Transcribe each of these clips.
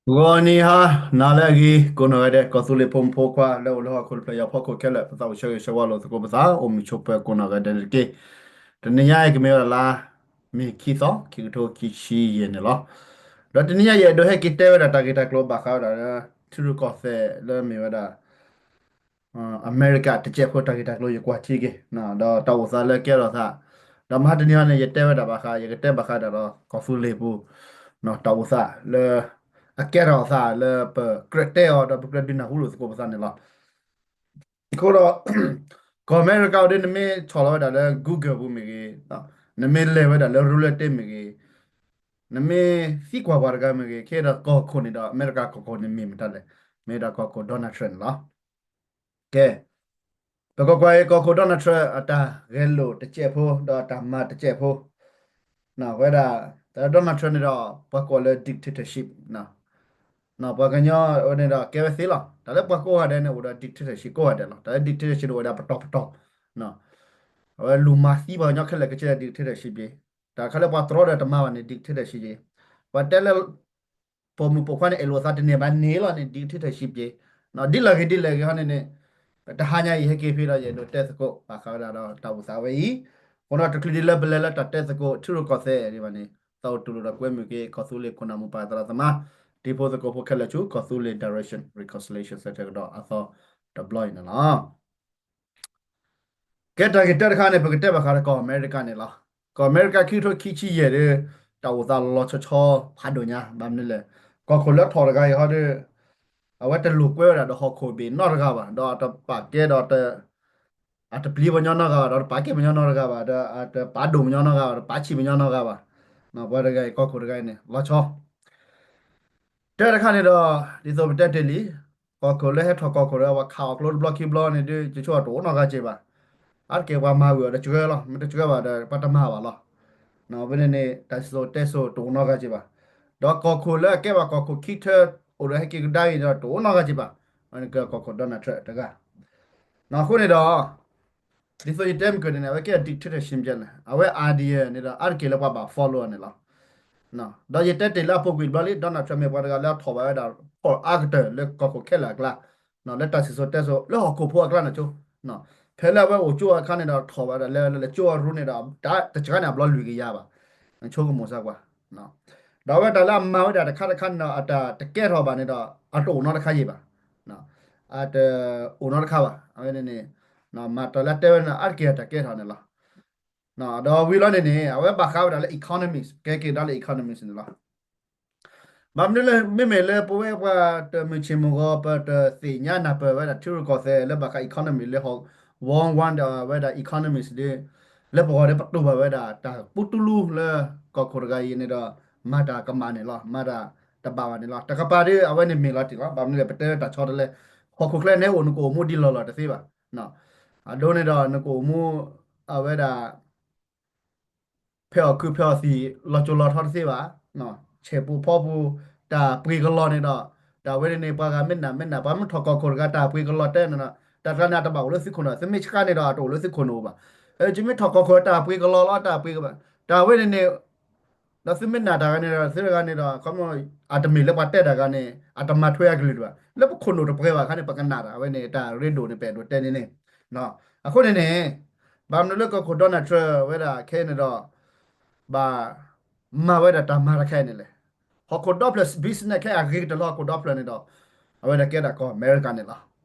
ဂီၤနံၤဟါနၤလၢအဂ့ၤ ကိးနီၢ်ဂၤဒဲး ကီၢ်သူလ့ၤဖိမုၣ်ဖိခွါ လၢအိၣ်လၢဟီၣ်ခိၣ်တဖျၢၣ်ညါဖီခိၣ်ခဲလၢာ် ပသးအိၣ်ဆၢဂ့ၤဆၢဝါလိာ်သကိးပသး အိၣ်မုာ်ဆိးပၢၤကိးနီၢ်ဂၤဒဲးတက့ၢ်. တနံၤညါအံၤကမ့ၢ်ဝဲဒၣ်လါမ့ၤခံသီ ခံကထိခံဆံယဲၢ်န့ၣ်လီၤ. ဒီးတနံၤညါယအဲၣ်ဒိးဟဲက့ၤတဲဝဲဒၣ်တၢ်ဂ့ၢ်တၢ်ကျိၤဘၣ်ဃးဝဲဒၣ်လၢ ထံရူၢ်ကီၢ်သဲးလၢမ့ၢ်ဝဲဒၣ် အမဲရကၤတစဲးဖိတၢ်ဂ့ၢ်တၢ်ကျိၤယကွၢ်ထံက့ၤ ဒီးတၢ်အိၣ်သးလၢကဲထီၣ်သး, ဒီးမဟါတနံၤအံၤန့ၣ် ယတဲဝဲဒၣ်ဘၣ်ဃး ယကတဲဘၣ်ဃးဒၣ်ဒီးကီၢ်သူလ့ၤပူၤ တၢ်အိၣ်သးလၢ အကဲထီၣ်အသးလၢပကြၢးတဲအီၤဒီးပကြၢးဒုးနၢ်ဟူလိာ်သကိးပသးန့ၣ်လီၤ. အဃိဒီး ကီၢ်အမဲရကၤအံၤဒ်နမ့ၢ်ဆီၣ်လီၤဝဲဒၣ်လၢ Google ပူၤမ့ၢ်ဂ့ၤ, နမ့ၢ်လဲၤဝဲဒၣ်လၢ real estate မ့ၢ်ဂ့ၤ, နမ့ၢ်သံကွၢ်ပှၤတဂၤမ့ၢ်ဂ့ၤ ခဲဒီးကီၢ်ခိၣ်န့ၣ်ဒီး အမဲရကၤကီၢ်ခိၣ်န့ၣ်မ့ၢ်မတၤလဲၣ်, မ့ၢ်ဒၣ်ကီၢ်ခိၣ် Donald Trump န့ၣ်လီၤ. ကဲ, ပကကွၢ်အံၤ ကီၢ်ခိၣ် Donald Trump အတၢ်ဂဲၤလိာ်တစဲးဖိ ဒီးအတၢ်မၤတစဲးဖိ ဝဲဒၣ် Donald Trump န့ၣ်ဒီး ပှၤကိးလၢ dictatorship ပှၤကညီဝဲန့ၣ်ဒီးကဲဝဲသ့လီၤ. တၢ်လၢပှၤကိးဂၤဒဲးန့ၣ် အိၣ်ဒီး dictatorship ကိးဂၤဒဲးလီၤ. တၢ်လၢ dictatorship န့ၣ်အိၣ်ဝဲဒၣ်ပတီၢ်ပတီၢ်, အဝဲလူၤမၤသံပှၤကညီခဲလၢာ်ခဲဆ့ dictatorship က့, တၢ်ခါလၢပှၤတြီဒီးတမၤဘၣ်န့ၣ် dictatorship က့, ပှၤတဲလၢ ပိာ်မုၣ်ပိာ်ခွါန့ၣ် အဲၣ်လိာ်သးတန့ၢ်ဘၣ်န့ၣ်လီၤန့ၣ် dictatorship က့, ဒ်လဲၣ်ဂ့ၤဒ်လဲၣ်ဂ့ၤဟီန့ၣ်န့ၣ် တဟါညါအံၤဟဲက့ၤဖဲဒီး ယအဲၣ်ဒိးတဲသကိးဘၣ်ဃးဝဲဒၣ်ဒီးတၢ်အိၣ်သးဝဲအံၤ, အဃိဒီးတချုးဒ်လၢပလဲၤလၢတၢ်တဲသကိးထံရူၢ်ကီၢ်သဲးဒံးဘၣ်န့ၣ် သးအိၣ်တူၢ်လိာ်ဒီးကွဲမုာ်က့ၤ ကီၢ်သူလ့ၤခိၣ်နၢ်မိၢ်ပၢ်သရၣ်သမါ တံၤဖိသကိးဖိခဲလၢာ်ဆူ ကီၢ်သူလ့ၤ Direction Reconciliation Center ကဒီးအသီတဘျီအံၤန့ၣ်လီၤ. ကဲတၢ်ဂ့ၢ်တၢတခါန့ၣ် ပကတဲဘၣ်ဃးဒီးကီၢ်အမဲရကၤန့ၣ်လီၤ. ကီၢ်အမဲရကၤခံကထိခံဆံယဲၢ်ဒီး တၢ်အိၣ်သးလီၤဆီဆီဖးဒိၣ်ညါ ဘၣ်မနုၤလဲၣ်, ကီၢ်ခိၣ်လၢထီၣ်တဂၤအံၤဟီဒီး အဝဲတလိာ်ကွဲဝဲဒၣ်ဒီးဟီၣ်ခိၣ်ဘ့ၣ်နီတဂၤဘၣ်, ဒီးအတပာ်ကဲဒီး အတပျံၤပှၤညီနီတဂၤဘၣ်, ဒီးတပာ်ကဲပှၤညီနီတဂၤဘၣ်, ဒီးအတပာ်ဒိၣ်ပှၤညီနီတဂၤဘၣ်, တပာ်ဆံးပှၤညီနီတဂၤဘၣ်, ပှၤတဂၤအံၤ ကီၢ်ခိၣ်တဂၤအံၤန့ၣ် လီၤဆီ တၢတခါန့ၣ်ဒီး ဒ်သိးပတဲတ့ၢ်လံ, ကီၢ်ခိၣ်လၢဟဲထီၣ်ကီၢ်ခိၣ်ဒီး ပှၤခးအီၣ်ကျိတဘျီခံဘျီန့ၣ်ဒီး ယဆိကမိၣ်တအိၣ်နီတဂၤစ့ၢ်ဘၣ်. အါတက့ၢ်ပှၤမၤဝံၤအီၤဒီးစှၤလီၤ, မ့ၢ်တစှၤဘၣ်ဒီး ပှၤတမၤဘၣ်လီၤ. ဝဲန့ၣ်န့ၣ် တၢ်စံၣ်စိၤတဲစိၤတအိၣ်နီတဂၤစ့ၢ်ဘၣ်. ဒီးကီၢ်ခိၣ်လၢအကဲဘၣ်ကီၢ်ခိၣ်ခံထၢ အိၣ်ဒီးဟဲက့ၤကဒါအံၤဒီးတအိၣ်နီတဂၤစ့ၢ်ဘၣ်. အဝဲန့ၣ်ကီၢ်ခိၣ် Donald Trump တဂၤ အဃိန့ၣ်ဒီး ဒ်သိးယတဲမုၢ်ကၢၢ်န့ၣ်န့ၣ် အဝဲကဲ dictatorship န့ၣ်လီၤ. အဝဲ idea န့ၣ်ဒီး အါတက့ၢ်လၢပှၤဘၣ် follow န့ၣ်လီၤ. ဒီးယတဲတ့ၢ်လၢအပူၤကွံာ်တဘျီလံ Donald Trump မ့ၢ်ပှၤတဂၤလၢအထီၣ်ဘၣ်ဝဲဒၣ် ဖီၣ်အါကတၢၢ်လၢကီၢ်ခိၣ်ခဲလၢာ်အကျါ, လၢတၢ်စံၣ်စိၤတဲစိၤ လၢဟီၣ်ခိၣ်ဖိအကျါန့ၣ်ဆိ, ဖဲလၢအဝဲအိၣ်ကၠိအခါန့ၣ်ဒီး ထီၣ်ဘၣ်ဝဲဒၣ်လၢ လၢကၠိအရူန့ၣ်ဒီး တၢ်တစှၤန့ၣ်အဘျီလွံၢ်ကယၤဘၣ်, ဆိကမိၣ်စၢ်ကွၢ် ဒီးအဝဲတၢ်လၢအမၤဝဲဒၣ်တခါတခါန့ၣ်ဒီး အတၢ်တကဲထီၣ်ဘၣ်န့ၣ်ဒီး အတအိၣ်နီတခါယံၤဘၣ်, အတအိၣ်နီတခါဘၣ်. အဝဲန့ၣ်န့ၣ် မၤတၢ်လၢတဲဝဲန့ၣ် အါတက့ၢ်အတၢ်ကဲထီၣ်န့ၣ်လီၤ. ဒီးဝံၤလီၤန့ၣ်န့ၣ် အဝဲဘၣ်ဃးဝဲဒၣ်လၢ economist ကဲက့ၤဒီးလၢ economist န့ၣ်လီၤ. ဘၣ်မနုၤလၢ မ့မ့ၢ်လၢပဝဲပှၤတမုၢ်ဆ့ၣ်မုၢ်ဂီၤ ပတသ့ၣ်ညါနၢ်ပၢၢ်ဝဲဒၣ်ထံရူၢ်ကီၢ်သဲးလၢဘၣ်ဃး economy လၢ Wong Wang ဒီးဝဲဒၣ် economist ဒီး လၢပဂီၢ်ဒီးပတိၢ်ဘၣ်ဝဲဒၣ်တၢ်ပူတူလူလၢကီၢ်ခိၣ်တဂၤအံၤန့ၣ်ဒီး မၤတၢ်ကမၣ်န့ၣ်လီၤ. မၤတၢ်တဘၣ်ဘၣ်န့ၣ်လီၤ. တကပၤဒီးအဝဲန့ၣ်မ့ၢ်လီၤတံၢ်လီၤ. ဘၣ်မနုၤလဲၣ် ပတဲတၢ်ဆီတလဲ ဟီၣ်ခိၣ်ချၢန့ၣ်အိၣ်နကအိၣ်မူဒ်လီၢ်လီၢ်တသ့ဘၣ်. အဒိန့ၣ်ဒီးနကအိၣ်မူ အဝဲဒၣ် ဖဲအီၣ်ခုးဖဲအီၣ်သံၣ် လီၤစိၤလီၤထီတသ့ဘၣ်. ဆဲးပူၤဖီပူၤ တၢ်ပှ့ၤကလီၤန့ၣ်ဒီး တၢ်ဝဲန့ၣ်န့ၣ် ပှၤဂၤမ့ၢ်နာ်မ့ၢ်နာ် ပှၤမ့ၢ်ထီၣ်ကီၢ်ခိၣ်တဂၤ တၢ်ပှ့ၤကလီၤတဲန့ၣ်ဒီး တၢ်တဂၤန့ၣ် အတဘၣ်အိၣ်လၢသုးခိၣ်န့ၣ် သုမ့ၢ်ဆှးန့ၣ်ဒီး အတအိၣ်လၢသုးခိၣ်န့ၣ်အိၣ်ဘၣ်. ယမ့ၢ်ထီၣ်ကီၢ်ခိၣ် တၢ်ပှ့ၤကလီၤလီၤ တၢ်ပှ့ၤကလီၤ တၢ်ဝဲန့ၣ်န့ၣ် ဒီးသုမ့ၢ်နာ်တၢ်ဂၤန့ၣ်ဒီး သုတဂၤန့ၣ်ဒီး ခီမီ အတမ့ၢ်လၢပှၤတဲတၢ်ဂၤန့ၣ် အတမၤထွဲအကလုာ်ဒံးဘၣ်. လၢပခိၣ်နူာ်တပှဲၤဘၣ်အခါန့ၣ် ပကနၣ်တၢ် အဝဲန့ၣ် တၢ်ရ့ဒိၣ်န့ၣ် ပအဲၣ်ဒိးတဲန့ၣ်န့ၣ်. အဃိန့ၣ်န့ၣ် ဘၣ်မနုၤလၢကီၢ်ခိၣ် Donald Trump ဝဲဒၣ်ခဲအံၤန့ၣ်ဒီး ဘၣ်မၤဝဲဒၣ်တၢ်မၤတခါအံၤန့ၣ်လဲၣ်. ဟီၣ်ခိၣ်ဒီဖျၢၣ် business ခဲအံၤအဂ့ၤကတၢၢ်လၢဟီၣ်ခိၣ်ဒီဖျၢၣ်န့ၣ်ဒီး အဝဲဒၣ်ကဲဒၣ်ကီၢ်အမဲရကၤန့ၣ်လီၤ.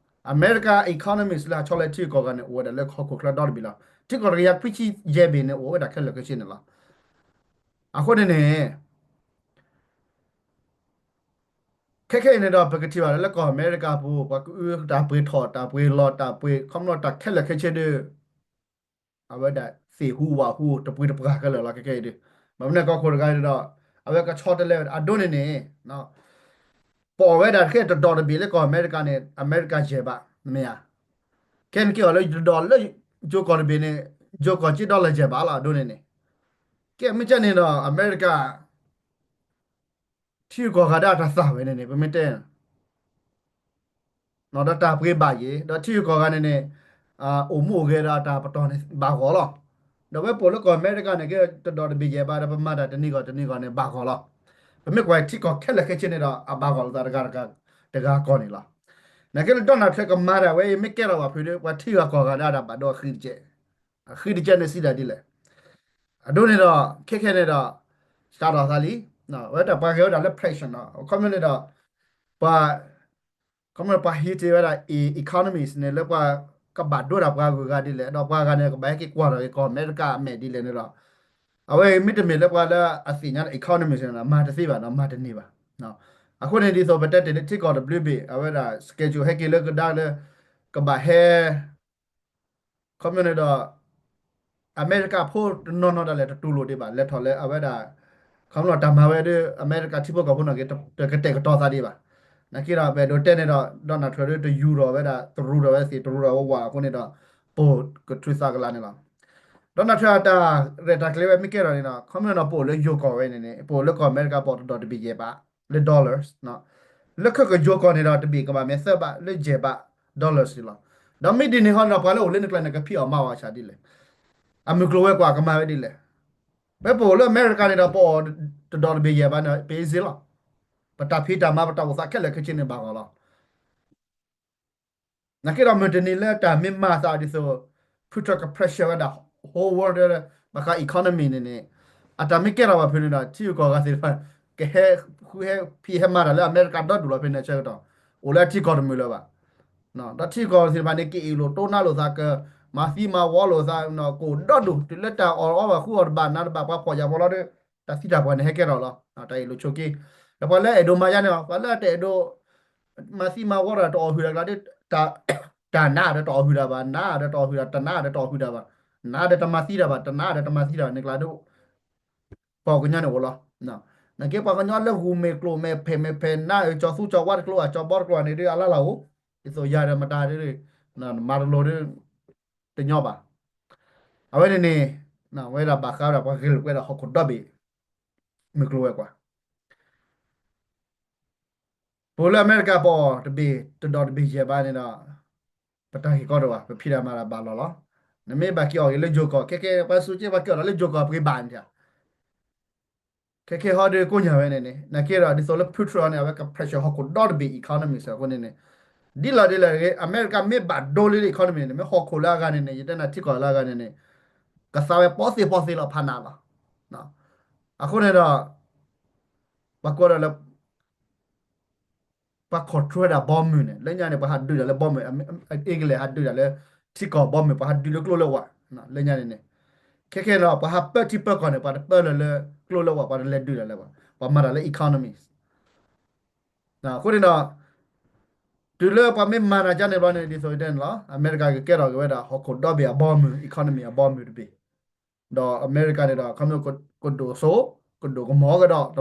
အမဲရကၤ economist လၢအဆီလၢထံဂုၤကီၢ်ဂၤန့ၣ် အိၣ်ဝဲဒၣ်လၢဟီၣ်ခိၣ်ချၢဒီတဘ့ၣ်လီၤ. ထံကီၢ်တကယၤခွံဆံယဲၢ်ဘ့ၣ်န့ၣ် အိၣ်ဝဲဒၣ်ခဲလၢာ်ခဲဆ့န့ၣ်လီၤ. အဃိန့ၣ်န့ၣ် ခဲခဲအံၤန့ၣ်ဒီး ပကထံၣ်ဘၣ်လၢကီၢ်အမဲရကၤပူၤ ပှၤကအုတၢ်ပှ့ၤထီၣ် တၢ်ပှ့ၤလီၤ တၢ်ပှ့ၤ ခီဖျိတၢ်ခဲလၢာ်ခဲဆ့ဒီး အဝဲဒၣ်သ့ၣ်ဟူဝၣ်ဟူ တပှ့ၤတပှၢ်ခဲလၢာ်လီၤ. ခဲခဲအံၤဒီး ဘၣ်မနုၤကီၢ်ခိၣ်တဂၤအံၤဒီး အဝဲကဆီတလဲဝဲဒၣ် အဒိန့ၣ်န့ၣ် ပအီၣ်ဝဲဒၣ်ခဲတဒီးတဘ့ၣ်လၢကီၢ်အမဲရကၤန့ၣ် အမဲရကၤယဲၢ်ဘး မ့ၢ်ဧါ. ခဲန့ၣ်က့ၤအီၤလၢတဒီးလၢ ယိၤကီၢ်တဘ့ၣ်န့ၣ် ယိၤကီၢ်က့ဒီလၢယဲၢ်ဘးလီၤ အဒိန့ၣ်န့ၣ်. ကဲမ့ၢ်ကဲန့ၣ်ဒီး အမဲရကၤ ထံဂုၤကီၢ်ဂၤဒၣ်တၢ်သၣ်ဝဲန့ၣ်န့ၣ် ပမ့ၢ်တဲ ဒီးတၢ်ပှ့ၤဘၣ်ယဲၢ် ဒီးထံဂုၤကီၢ်ဂၤန့ၣ်န့ၣ် အိၣ်မူအိၣ်ဂဲၤဒီးတၢ်ပတီၢ်န့ၣ်ဘၣ်ဂီၢ်လီၤ. ဒီးဝဲပအိၣ်လၢကီၢ်အမဲရကၤန့ၣ် ကဲတဒီးတဘ့ၣ်ယဲၢ်ဘးဒီး ပမၤတၢ်တနံၤဂီၢ်တနံၤဂီၢ်န့ၣ် ဘၣ်ဂီၢ်လီၤ. ပမ့ၢ်ကွၢ်ထံကီၢ်ခဲလၢာ်ခဲဆ့န့ၣ်ဒီး အဘၣ်ဂီၢ်လိာ်သးတဂၤတဂၤ တဂၤကီၢ်န့ၣ်လီၤ. နာ်က့လၢ Donald Trump ကမၤဒၣ်ဝဲအံၤ မ့ၢ်ကဲထီၣ်ဘၣ်ဖုးဒီး ပှၤထံဂၤကီၢ်ဂၤဒၣ်ဒၣ်ဘၣ်ဒိအဃံတကဲး, အဃံတကဲးန့ၣ်စံးဒၣ်ဒ်လဲၣ်. အဒိန့ၣ်ဒီး ခဲခဲန့ၣ်ဒီး စးထီၣ်သးလံ, ဝဲတၢ်ပှၤဂဲၤဝဲဒၣ်လၢ pressure နီၤ, ခီမ့ၢ်န့ၣ်ဒီး ပှၤ ခီမ့ၢ်ပှၤဟံးတ့ၢ်ဝဲဒၣ် economist န့ၣ် လၢပှၤကဘၣ်ဒိဒၣ်ပှၤဂုၤဂၤဒ်လဲၣ်, ဒီးပှၤဂၤန့ၣ် ကဘၣ်ဟဲက့ၤကွၢ်ထီၣ်က့ၤကီၢ်အမဲရကၤအမဲာ်ဒ်လဲၣ်န့ၣ်ဒီး အဝဲမ့တမ့ၢ်လၢပှၤလၢအသ့ၣ်ညါ economist န့ၣ် မၤတသ့ဘၣ်ဒီး မၤတန့ၢ်ဘၣ်. အဃိန့ၣ်ဒ်သိးပတဲတ့ၢ်လၢထံကီၢ်တဘျုးဘ့ၣ် အဝဲဒၣ် schedule ဟဲက့ၤလၢကဒါလၢ ကဘၣ်ဟဲ ခီမ့ၢ်န့ၣ်ဒီး အမဲရကၤဖိတနီၤနီၤဒၣ်လဲာ် တတူၢ်လိာ်ဒံးဘၣ် လဲၤထီၣ်လၢအဝဲဒၣ် ခီဖျိတၢ်မၤဝဲဒီး အမဲရကၤထံဖိကီၢ်ဖိန့ၣ်က့ၤ တကတဲာ်ကတီၤသးဒံးဘၣ်. နာ်က့ဒီး ပအဲၣ်ဒိးတဲန့ၣ်ဒီး Donald Trump ဒီး တယူၤထီၣ်ဝဲဒၣ် တရူးထီၣ်ဝဲသ့ၣ် တရူးထီၣ်ဝဲဝးအဃိန့ၣ်ဒီး ပကထုးသးကလၤန့ၣ်လီၤ. Donald Trump အတၢ်ရဲၣ်တၢ်ကျဲၤဝဲမ့ၢ်ကဲထီၣ်န့ၣ်ဒီး ခီမ့ၢ်န့ၣ်ဒီး ပအိၣ်လၢယိၤကီၢ်ဝဲန့ၣ်န့ၣ် ပအိၣ်လၢကီၢ်အမဲရကၤပီၣ်တဒီတဘ့ၣ်ယဲၢ်ဘး လၢ dollars လၢခဲကယိၤကီၢ်န့ၣ်ဒီး တဘ့ၣ်ကဘၣ်မ့ၢ်သၢဘး လၢယဲၢ်ဘး dollars လီၤ. ဒီးမ့ၢ်ဒ်န့ၣ်ဟီန့ၣ်ဒီး ပှၤလၢအိၣ်လၢနကျါန့ၣ် ကဖံးအီၣ်မၤအီၣ်အဆၣ်ဒ်လဲၣ်. အမုၢ်ကျိၤဝဲၤကွာ်ကမၤဝဲဒ်လဲၣ်. ဖဲပအိၣ်လၢအမဲရကၤန့ၣ်ဒီး ပအီၣ်တဒီတဘ့ၣ်ယဲၢ်ဘးန့ၣ် ပ easy လီၤ. ပတၢ်ဖံးတၢ်မၤ ပတၢ်အိၣ်သးခဲလၢာ်ခဲဆ့န့ၣ်ဘၣ်ဂီၢ်လီၤ. နာ်က့ဒီးမုၢ်တနံၤလၢတၢ်မ့ၢ်မၤသးဒ်သိး ဖုထြၢၣ်က pressure ဝဲဒၣ် whole world ဘၣ်ဃး economy န့ၣ်န့ၣ် အတၢ်မ့ၢ်ကဲထီၣ်ဘၣ်ဖုးန့ၣ်ဒီး ထံဂုၤကီၢ်ဂၤသ့ၣ်တဖၣ် ကဟဲဃုဟဲဖံးဟဲမၤတၢ်လၢအမဲရကၤဒီဒူၣ်လီၤဖဲန့ၣ်အဆၢကတီၢ် အိၣ်လၢအထံကီၢ်တမုာ်လၢၤဘၣ်. ဒီးထံကီၢ်သ့ၣ်တဖၣ်န့ၣ် ကအ့ၣ်လိာ်တိၢ်နါလိာ်သး ကမၤသံမၤဝီလိာ်သး ကအိၣ်ဒီဒူၣ် တုၤလၢတၢ်အီၣ်အီဘၣ်ဃုအီၣ်တဘၣ်နးတဘၣ် ပှၤဖှီၣ်ယာ်ဖှီၣ်လီၤဒီး တၢ်သံတၢ်ပှၢ်န့ၣ် ဟဲကဲထီၣ်လီၤ. တၢ်အ့ၣ်လိာ်ဆိးက့ ဒီးပှၤလၢအဲၣ်ဒိးမၤယါန့ၣ်လီၤ. ပှၤလၢတအဲၣ်ဒိး မၤသံမၤဝီဒီး တအီၣ်ဟုၣ်တၢ်ကျါဒီး တၢ်နးဒီးတအီၣ်ဟုၣ်တၢ်ဘၣ်, နးဒီးတအီၣ်ဟုၣ်တၢ်, တနးဒီးတအီၣ်ဟုၣ်တၢ်ဘၣ်, နးဒီးတမၤသံတၢ်ဘၣ်, တနးဒီးတမၤသံတၢ်ဘၣ်န့ၣ်ကျါဒီး ပှၤကညီန့ၣ်အိၣ်လီၤ. နာ်က့ပှၤကညီလၢဂုၢ်မ့ၢ်ကျိၣ်မ့ၢ်ဖဲးမ့ၢ်ဖဲး နးအၢၣ်ကၠီၤသူကၠီၤဝါတကျိၤ အကၠီၤဘီတကျိၤန့ၣ်ဒီး အလၢ်လၢ်အိၣ်, ဒ်သိးယၤဒီးမတၤဒီး မၤတလိၤဒီး တညီဘၣ်. အဝဲန့ၣ်န့ၣ် ဝဲဒၣ်ဘၣ်ဃးဝဲဒၣ်ပှၤဂဲၤလိာ်ကွဲဒီးဟီၣ်ခိၣ်ဒီဘ့ၣ် မုၢ်ကျိၤဝဲၤကွာ် ပအိၣ်လၢအမဲရကၤပီၣ်တဘ့ၣ် တဒီတဘ့ၣ်ယဲၢ်ဘးန့ၣ်ဒီး ပတၢ်ဂ့ၢ်ကီတအိၣ်ဘၣ်, ပဖံးတၢ်မၤတၢ်ဘၣ်လီၤလီၤ. နမ့ၢ်ဘၣ်က့ၤအီၣ်ဂ့ၤလၢယိၤကီၢ် ခဲခဲ ပှၤစူးက့ ပှၤက့ၤအီၣ်ဒီးလၢယိၤကီၢ်ပှ့ၤဘၣ်န့ၣ် ခဲခဲဟီဒီးကိးညါဝဲန့ၣ်န့ၣ် နာ်က့ဒီးဒ်သိးလၢဖုထြၢၣ်န့ၣ် အဝဲက pressure ဟီၣ်ခိၣ်ဒီတဘ့ၣ် economy အဃိန့ၣ်န့ၣ် ဒ်လဲၣ်ဒ်လဲၣ်တဂ့ၤ အမဲရကၤမ့ၢ်ဘၣ်ဒိလၢ economy န့ၣ် မ့ၢ်ဟီၣ်ခိၣ်လၢအဂၤန့ၣ်န့ၣ် ယတဲနၤထံကီၢ်လၢအဂၤန့ၣ်န့ၣ် ကသးဝဲပီသ့ပီသ့လီၤဖးနးလီၤ. အဃိန့ၣ်ဒီး ပှၤကိးဒၣ်လၢ ပှၤ control ဒၣ်ဘီမုၢ်န့ၣ် လၢညါန့ၣ် ပှၤဟးဒုးတၢ်လၢဘီမုၢ် အ့ကလဲၣ်ဟးဒုးတၢ်လၢ ထံကီၢ်ဘီမုၢ် ပှၤဟးဒုးလၢကျိလၢဝၢ် လၢညါန့ၣ်န့ၣ် ခဲခဲဒီး ပှၤဟးပၢထံပၢကီၢ်န့ၣ် ပှၤတပၢလၢၤလၢကျိလၢဝၢ် ပှၤတလဲၤဒုးတၢ်လၢၤဘၣ် ပှၤမၤတၢ်လၢ economy အဃိန့ၣ်ဒီး တုၤလၢပှၤမ့ၢ်မၤတၢ်ကန့ၣ်ဘျီန့ၣ် ဒ်သိးတဲန့ၣ်လီၤ အမဲရကၤကကဲထီၣ်က့ၤဝဲဒၣ် ဟီၣ်ခိၣ်ဒီဘ့ၣ်အဘီမုၢ် economy အဘီမုၢ်တဘ့ၣ် ဒီးအမဲရကၤန့ၣ်ဒီး ခီဖျိကဒိၣ်စိ ကဒိၣ်ကမီၤကဒီး တဘျီဃီဒီး လၢမုၢ်ကျိၤ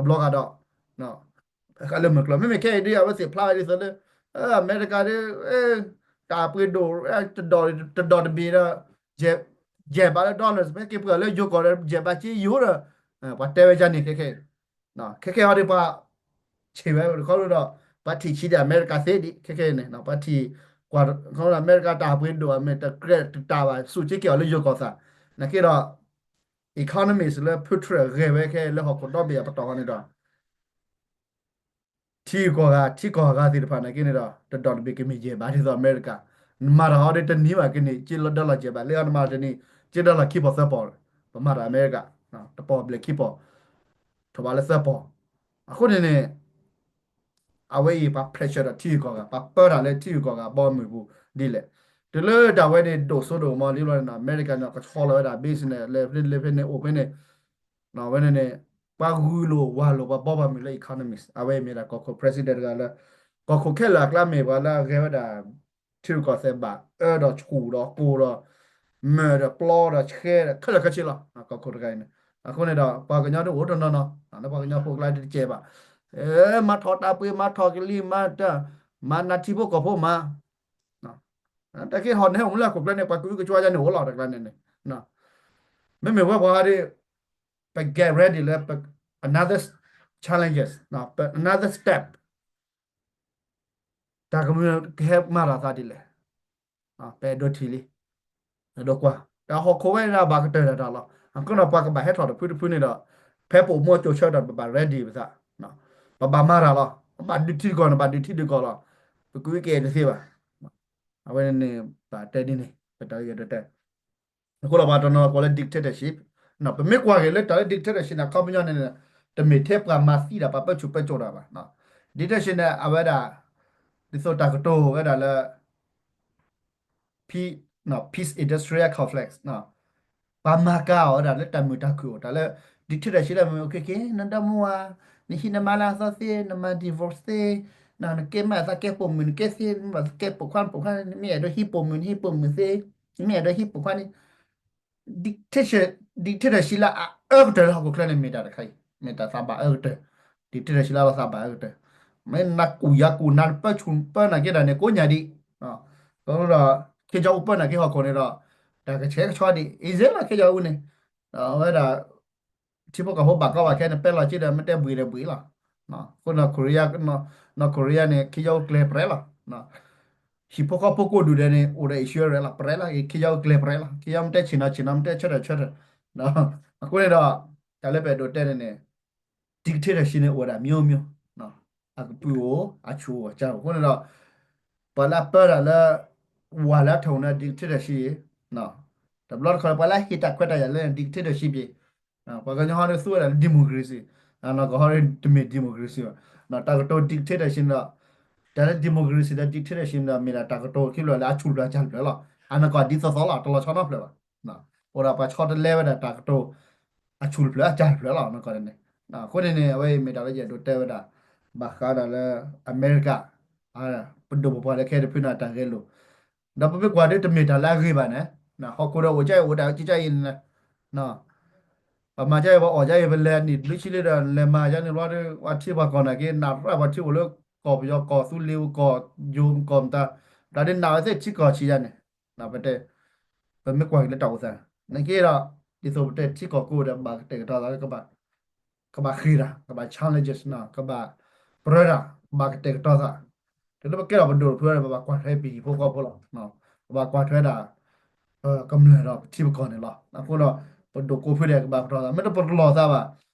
မ့မ့ၢ်ခဲအံၤဒ်အဝဲသ့ၣ်ဖျါဝဲဒ်သိးလၢ အမဲရကၤဒီး တၢ်ပှ့ၤဒိၣ် တဒီတဘ့ၣ်ဒီး ယဲၢ်ဘးလၢ dollars မ့ၢ်က့ၤပှ့ၤအီၤလၢယိၤကီၢ်ဒီး ယဲၢ်ဘးက့ယိၤဒီး ပှၤတဲဝဲယါန့ၣ်ခဲခဲ ခဲခဲအံၤဒီးပှၤ ဆံးဝဲတခီဒီး ပှၤထံၣ်ဆံးဒံးအမဲရကၤသ့ဒံး ခဲခဲအံၤန့ၣ် ပှၤထံၣ်ကွၢ် အမဲရကၤတၢ်ပှ့ၤဒိၣ်အမဲာ်တကြဲးတတၢ်ဘၣ် စူးက့ၤက့ၤအီၤလၢယိၤကီၢ်သး နာ်က့ဒီး economist လၢဖုထြၢၣ်ဂဲၤဝဲခဲလၢဟီၣ်ခိၣ်ဒီဘ့ၣ်အပတီၢ်ဃီန့ၣ်ဒီး ထံကီၢ်ဂၤ ထံကီၢ်ဂၤသ့ၣ်တဖၣ်နာ်က့န့ၣ်ဒီး တဒီတဘ့ၣ်ကမ့ၢ်ယဲၢ်ဘးဒ်သိးအမဲရကၤ နမၤတၢ်ဟီဒီးတနံၤဘၣ်ကန့ၢ် က့လီၤဒီလီၤယဲၢ်ဘး လၢနမၤတနံၤ က့ဒီလီၤခံပီၢ်သၢပီၢ် ပမၤတၢ်အမဲရကၤ တပီၢ်ဘျဲၣ်ခံပီၢ် ထီၣ်ဘးလၢသၢပီၢ် အဃိန့ၣ်န့ၣ် အဝဲအံၤပှၤ pressure ဒီးထံဂုၤကီၢ်ဂၤ ပှၤပၢတၢ်လၢထံဂုၤကီၢ်ဂၤဘီမုၢ်ပူၤဒ်လဲၣ် တုၤလၢတၢ်ဝဲန့ၣ် ဒိၣ်စိဒိၣ်ကမီၤလံဘျီန့ၣ်ဒီး အမဲရကၤန့ၣ် ကဆီလီၤဝဲဒၣ် business လၢဖဲန့ၣ်လၢဖဲန့ၣ်အိၣ်ဖဲန့ၣ် ဝဲန့ၣ်န့ၣ် ပှၤဂုာ်လိာ်ဝၤလိာ်ပှၤဘီပှၤမုၢ်လၢ economist အဝဲမ့ၢ်ဒၣ်ကီၢ်ခိၣ် president တဂၤလၢ ကီၢ်ခိၣ်ခဲလၢာ်အကျါမ့ၢ်ပှၤလၢအဂဲၤဝဲဒၣ် ထံရူၢ်ကီၢ်သဲးဘၣ် အၢဒီးဆူၣ်ဒီးကိၢ်ဒီး မၢၢ်ဒီးပျီဒီးဆှဲဒီး ခဲလၢာ်ခဲဆ့လီၤ ကီၢ်ခိၣ်တဂၤအံၤန့ၣ် အဃိန့ၣ်ဒီး ပှၤကညီဒ်အိၣ်တနီၤနီၤ လၢပှၤကညီဖိကျါဒ်တကဲးဘၣ် မၤထီၣ်တၢ်ပှ့ၤ မၤထီၣ်ကလံၤ မၤတၢ် မၤနးထံဖိကီၢ်ဖိမၤ တၢ်က့ၤဟီၣ်န့ၣ် အိၣ်မူလၢဟီၣ်ခိၣ်ကျါန့ၣ် ပှၤကအုကကွၢ်ယါန့ၣ်အိၣ်လီၤတကျါန့ၣ်န့ၣ် မ့မ့ၢ်ဝဲပှၤဟီဒ် ပ get ready လၢ another challenges another step တၢ်ကမုာ်ကဟဲမၤထီၣ်သးဒ်လဲၣ် ပအဲၣ်ဒိးထံၣ်လံ အဲၣ်ဒိးကွၢ် တၢ်ဟီၣ်ခိၣ်ဝဲဒၣ်ဘၣ်ကတၢၢ်တၢ်လီၤ အဃိဒီးပှၤကဘၣ်ဟဲထီၣ်တဖုတဖုန့ၣ်ဒီး ဖဲပအိၣ်မူအကၠိဆၢဒီးပဘၣ် ready ပသး ပဘၣ်မၤတၢ်လီၤ. ပဘၣ်ဒုးထံဒုးကီၢ်န့ၣ် ဘၣ်ဒုးထံဒုးကီၢ်လီၤ. ပကွံာ်က့ၤတသ့ဘၣ်. အဝဲန့ၣ်န့ၣ် ပတဲဒ်န့ၣ် ပတၢ်ဂ့ၢ်ဒိတဲ အဃိဒီးပှၤတနီၤနီၤကိးလၢ dictatorship, ပမ့ၢ်ကွၢ်က့ၤလၢတၢ်လၢ dictatorship န့ၣ် အခီပညီန့ၣ် တမ့ၢ်ထဲပှၤမၤသံတၢ် ပှၤပၢဆူၣ်ပၢစိးတၢ်ဘၣ်. dictatorship န့ၣ် အဝဲဒၣ် ဒ်သိးတၢ်ကတိၤဝဲဒၣ်လၢ peace industrial complex, ပှၤမၤကၤအီၤဒၣ်လၢတၢ်မုာ်တၢ်ခုၣ်အိၣ် တၢ်လၢ dictatorship လၢမ့ၢ်အိၣ်ခဲက့ၤ နဒီမါဝၤ နဟံးနမါလၢအသီသ့ နမၤ divorce သ့ နကဲမ့ၢ်အသးကဲပိာ်မုၣ် နကဲသ့ နမ့ၢ်သးကဲပိာ်ခွါ ပိာ်ခွါ နမ့ၢ်အဲၣ်ဒိးဟံးပိာ်မုၣ် နဟံးပိာ်မုၣ်သ့ နမ့ၢ်အဲၣ်ဒိးဟံးပိာ်ခွါန့ၣ် dictatorship, dictatorship လၢအအၢကတၢၢ်လၢဟီၣ်ခိၣ်ချၢန့ၣ် မ့ၢ်တၢ်တခါအံၤ မ့ၢ်တၢ်သးဘၣ်အၢကတၢၢ်, dictatorship လၢအသးဘၣ်အၢကတၢၢ်, မ့ၢ်နကူၣ်ယၤကူၣ်နၤ နပၢဆူၣ်ပၢနာ်က့ၤတၢ်န့ၣ် ကိးညါဒံး, ဒီး ခ့ကၠီအူပၢနာ်က့ၤဟီၣ်ခိၣ်န့ၣ်ဒီး တၢ်ကဆှဲကဆှီဒံး easy လီၤ ခ့ကၠီအူန့ၣ်, အဝဲဒၣ် ထံဖိကီၢ်ဖိဘၣ်ကီဘၣ်ခဲန့ၣ် ပဲလီၤက့ဒီး မ့ၢ်တဲဘှံးဒီးဘှံးလီၤ. အဃိ North Korea, North Korea န့ၣ် ခ့ယီၤကျဲပြဲလီၤ. ဟံၣ်ဖိဃီဖိကိးဒူၣ်ဒဲးန့ၣ် အိၣ်ဒီး insurance လီၤ ပြဲလီၤ. ခ့ယီၤကျဲပြဲလီၤ. ခ့ယီၤမ့ၢ်တဲဆ့ၣ်နီၤဆ့ၣ်နီၤ မ့ၢ်တဲဆၢထၢၣ်ဆၢထၢၣ်. အဃိန့ၣ်ဒီး တၢ်လၢပအဲၣ်ဒိးတဲန့ၣ်န့ၣ် dictatorship န့ၣ်အိၣ်ဝဲဒၣ် မျိုးမျိုး, အကပုာ်အိၣ် အဆူၣ်အိၣ် အကၢ်အိၣ်. အဃိန့ၣ်ဒီး ပှၤလၢအပၢတၢ်လၢ ဝၤလၢအထီၣ်န့ၣ် dictatorship, တဘျီတခီၣ် ပှၤလၢအဟ့ၣ်တၢ်ခွဲးတၢ်ယာ်လၢ dictatorship ပှၤကညီဟီဒီးသူဝဲဒၣ်လၢ democracy, နီၢ်ကီၢ်ဟီဒီးတမ့ၢ် democracy ဘၣ်. တၢ်ကတိၤ dictatorship န့ၣ်ဒီး တၢ်လၢ democracy ဒီး dictatorship န့ၣ်ဒီး မ့ၢ်ဒၣ်တၢ်ကတိၤခံဖျၢၣ်လၢအဆူၣ်တဖျၢၣ်အစၢ်တဖျၢၣ်လီၤ. အနီၢ်ကီၢ်ဒ်သိးသိးလီၤ တလီၤဆီနီတဖျၢၣ်ဘၣ်. အိၣ်ဒီးပှၤဆီတလဲဝဲဒၣ်တၢ်ကတိၤ အဆူၣ်တဖျၢၣ်အစၢ်တဖျၢၣ်လီၤ နီၢ်ကီၢ်န့ၣ်. အဃိန့ၣ်န့ၣ် အဝဲအံၤမ့ၢ်တၢ်လၢယအဲၣ်ဒိးတဲဝဲဒၣ် ဘၣ်ဃးဒီးလၢ အမဲရကၤ ပဒိၣ်ပပှၢ်လၢခဲအံၤတဖုန့ၣ်တၢ်ဂဲၤလိာ်, ဒီးပမ့ၢ်ကွၢ်ဒီးတမ့ၢ်တၢ်လၢအဂ့ၤဘၣ်န့ၣ်, ဟီၣ်ခိၣ်ဒီးအိၣ်ကဲအံၤ အိၣ်ဒၣ်ကဲအံၤန့ၣ် ပမၤကဲအံၤ ပအီၣ်ကဲအံၤ ပလဲၤနံၣ်တဘျုးဆံလံဒီး လဲၤမၤကဲန့ၣ်ဘျီဒီး ပှၤထံပှၤကီၢ်နာ်က့ နးရၣ်ပှၤထံအိၣ်လၢကီၢ်ပယီၤ ကီၢ်သူလ့ၤ ကီၢ်ယိၤ ကီၢ်မတၤ တၢ်ဒ်နးဝဲသ့ၣ်ထံကီၢ်ဆံးယါန့ၣ်, ပတဲ ပမ့ၢ်ကွၢ်က့ၤလၢတၢ်အိၣ်သး နာ်က့ဒီး ဒ်သိးပတဲထံကီၢ်ကိးဒီး ဘၣ်ကတဲာ်ကတီၤသး ကဘၣ်ဃ့ၢ်တၢ် ကဘၣ် challenges ကဘၣ်ပြၢတၢ် ကဘၣ်ကတဲာ်ကတီၤသး, တုၤလၢပကဲထီၣ်ပဒိၣ်တဖုဒီး ပဘၣ်ကွၢ်ထွဲပဟံၣ်ဖိဃီဖိလီၤ. ပဘၣ်ကွၢ်ထွဲဒၣ် ပကမျၢၢ်ဒီးပထံပကီၢ်န့ၣ်လီၤ. အဃိဒီး ပဒိၣ်ကိးဖုဒဲးကဘၣ်ပတီၢ်သး မ့ၢ်တပလီၢ်သးဘၣ်,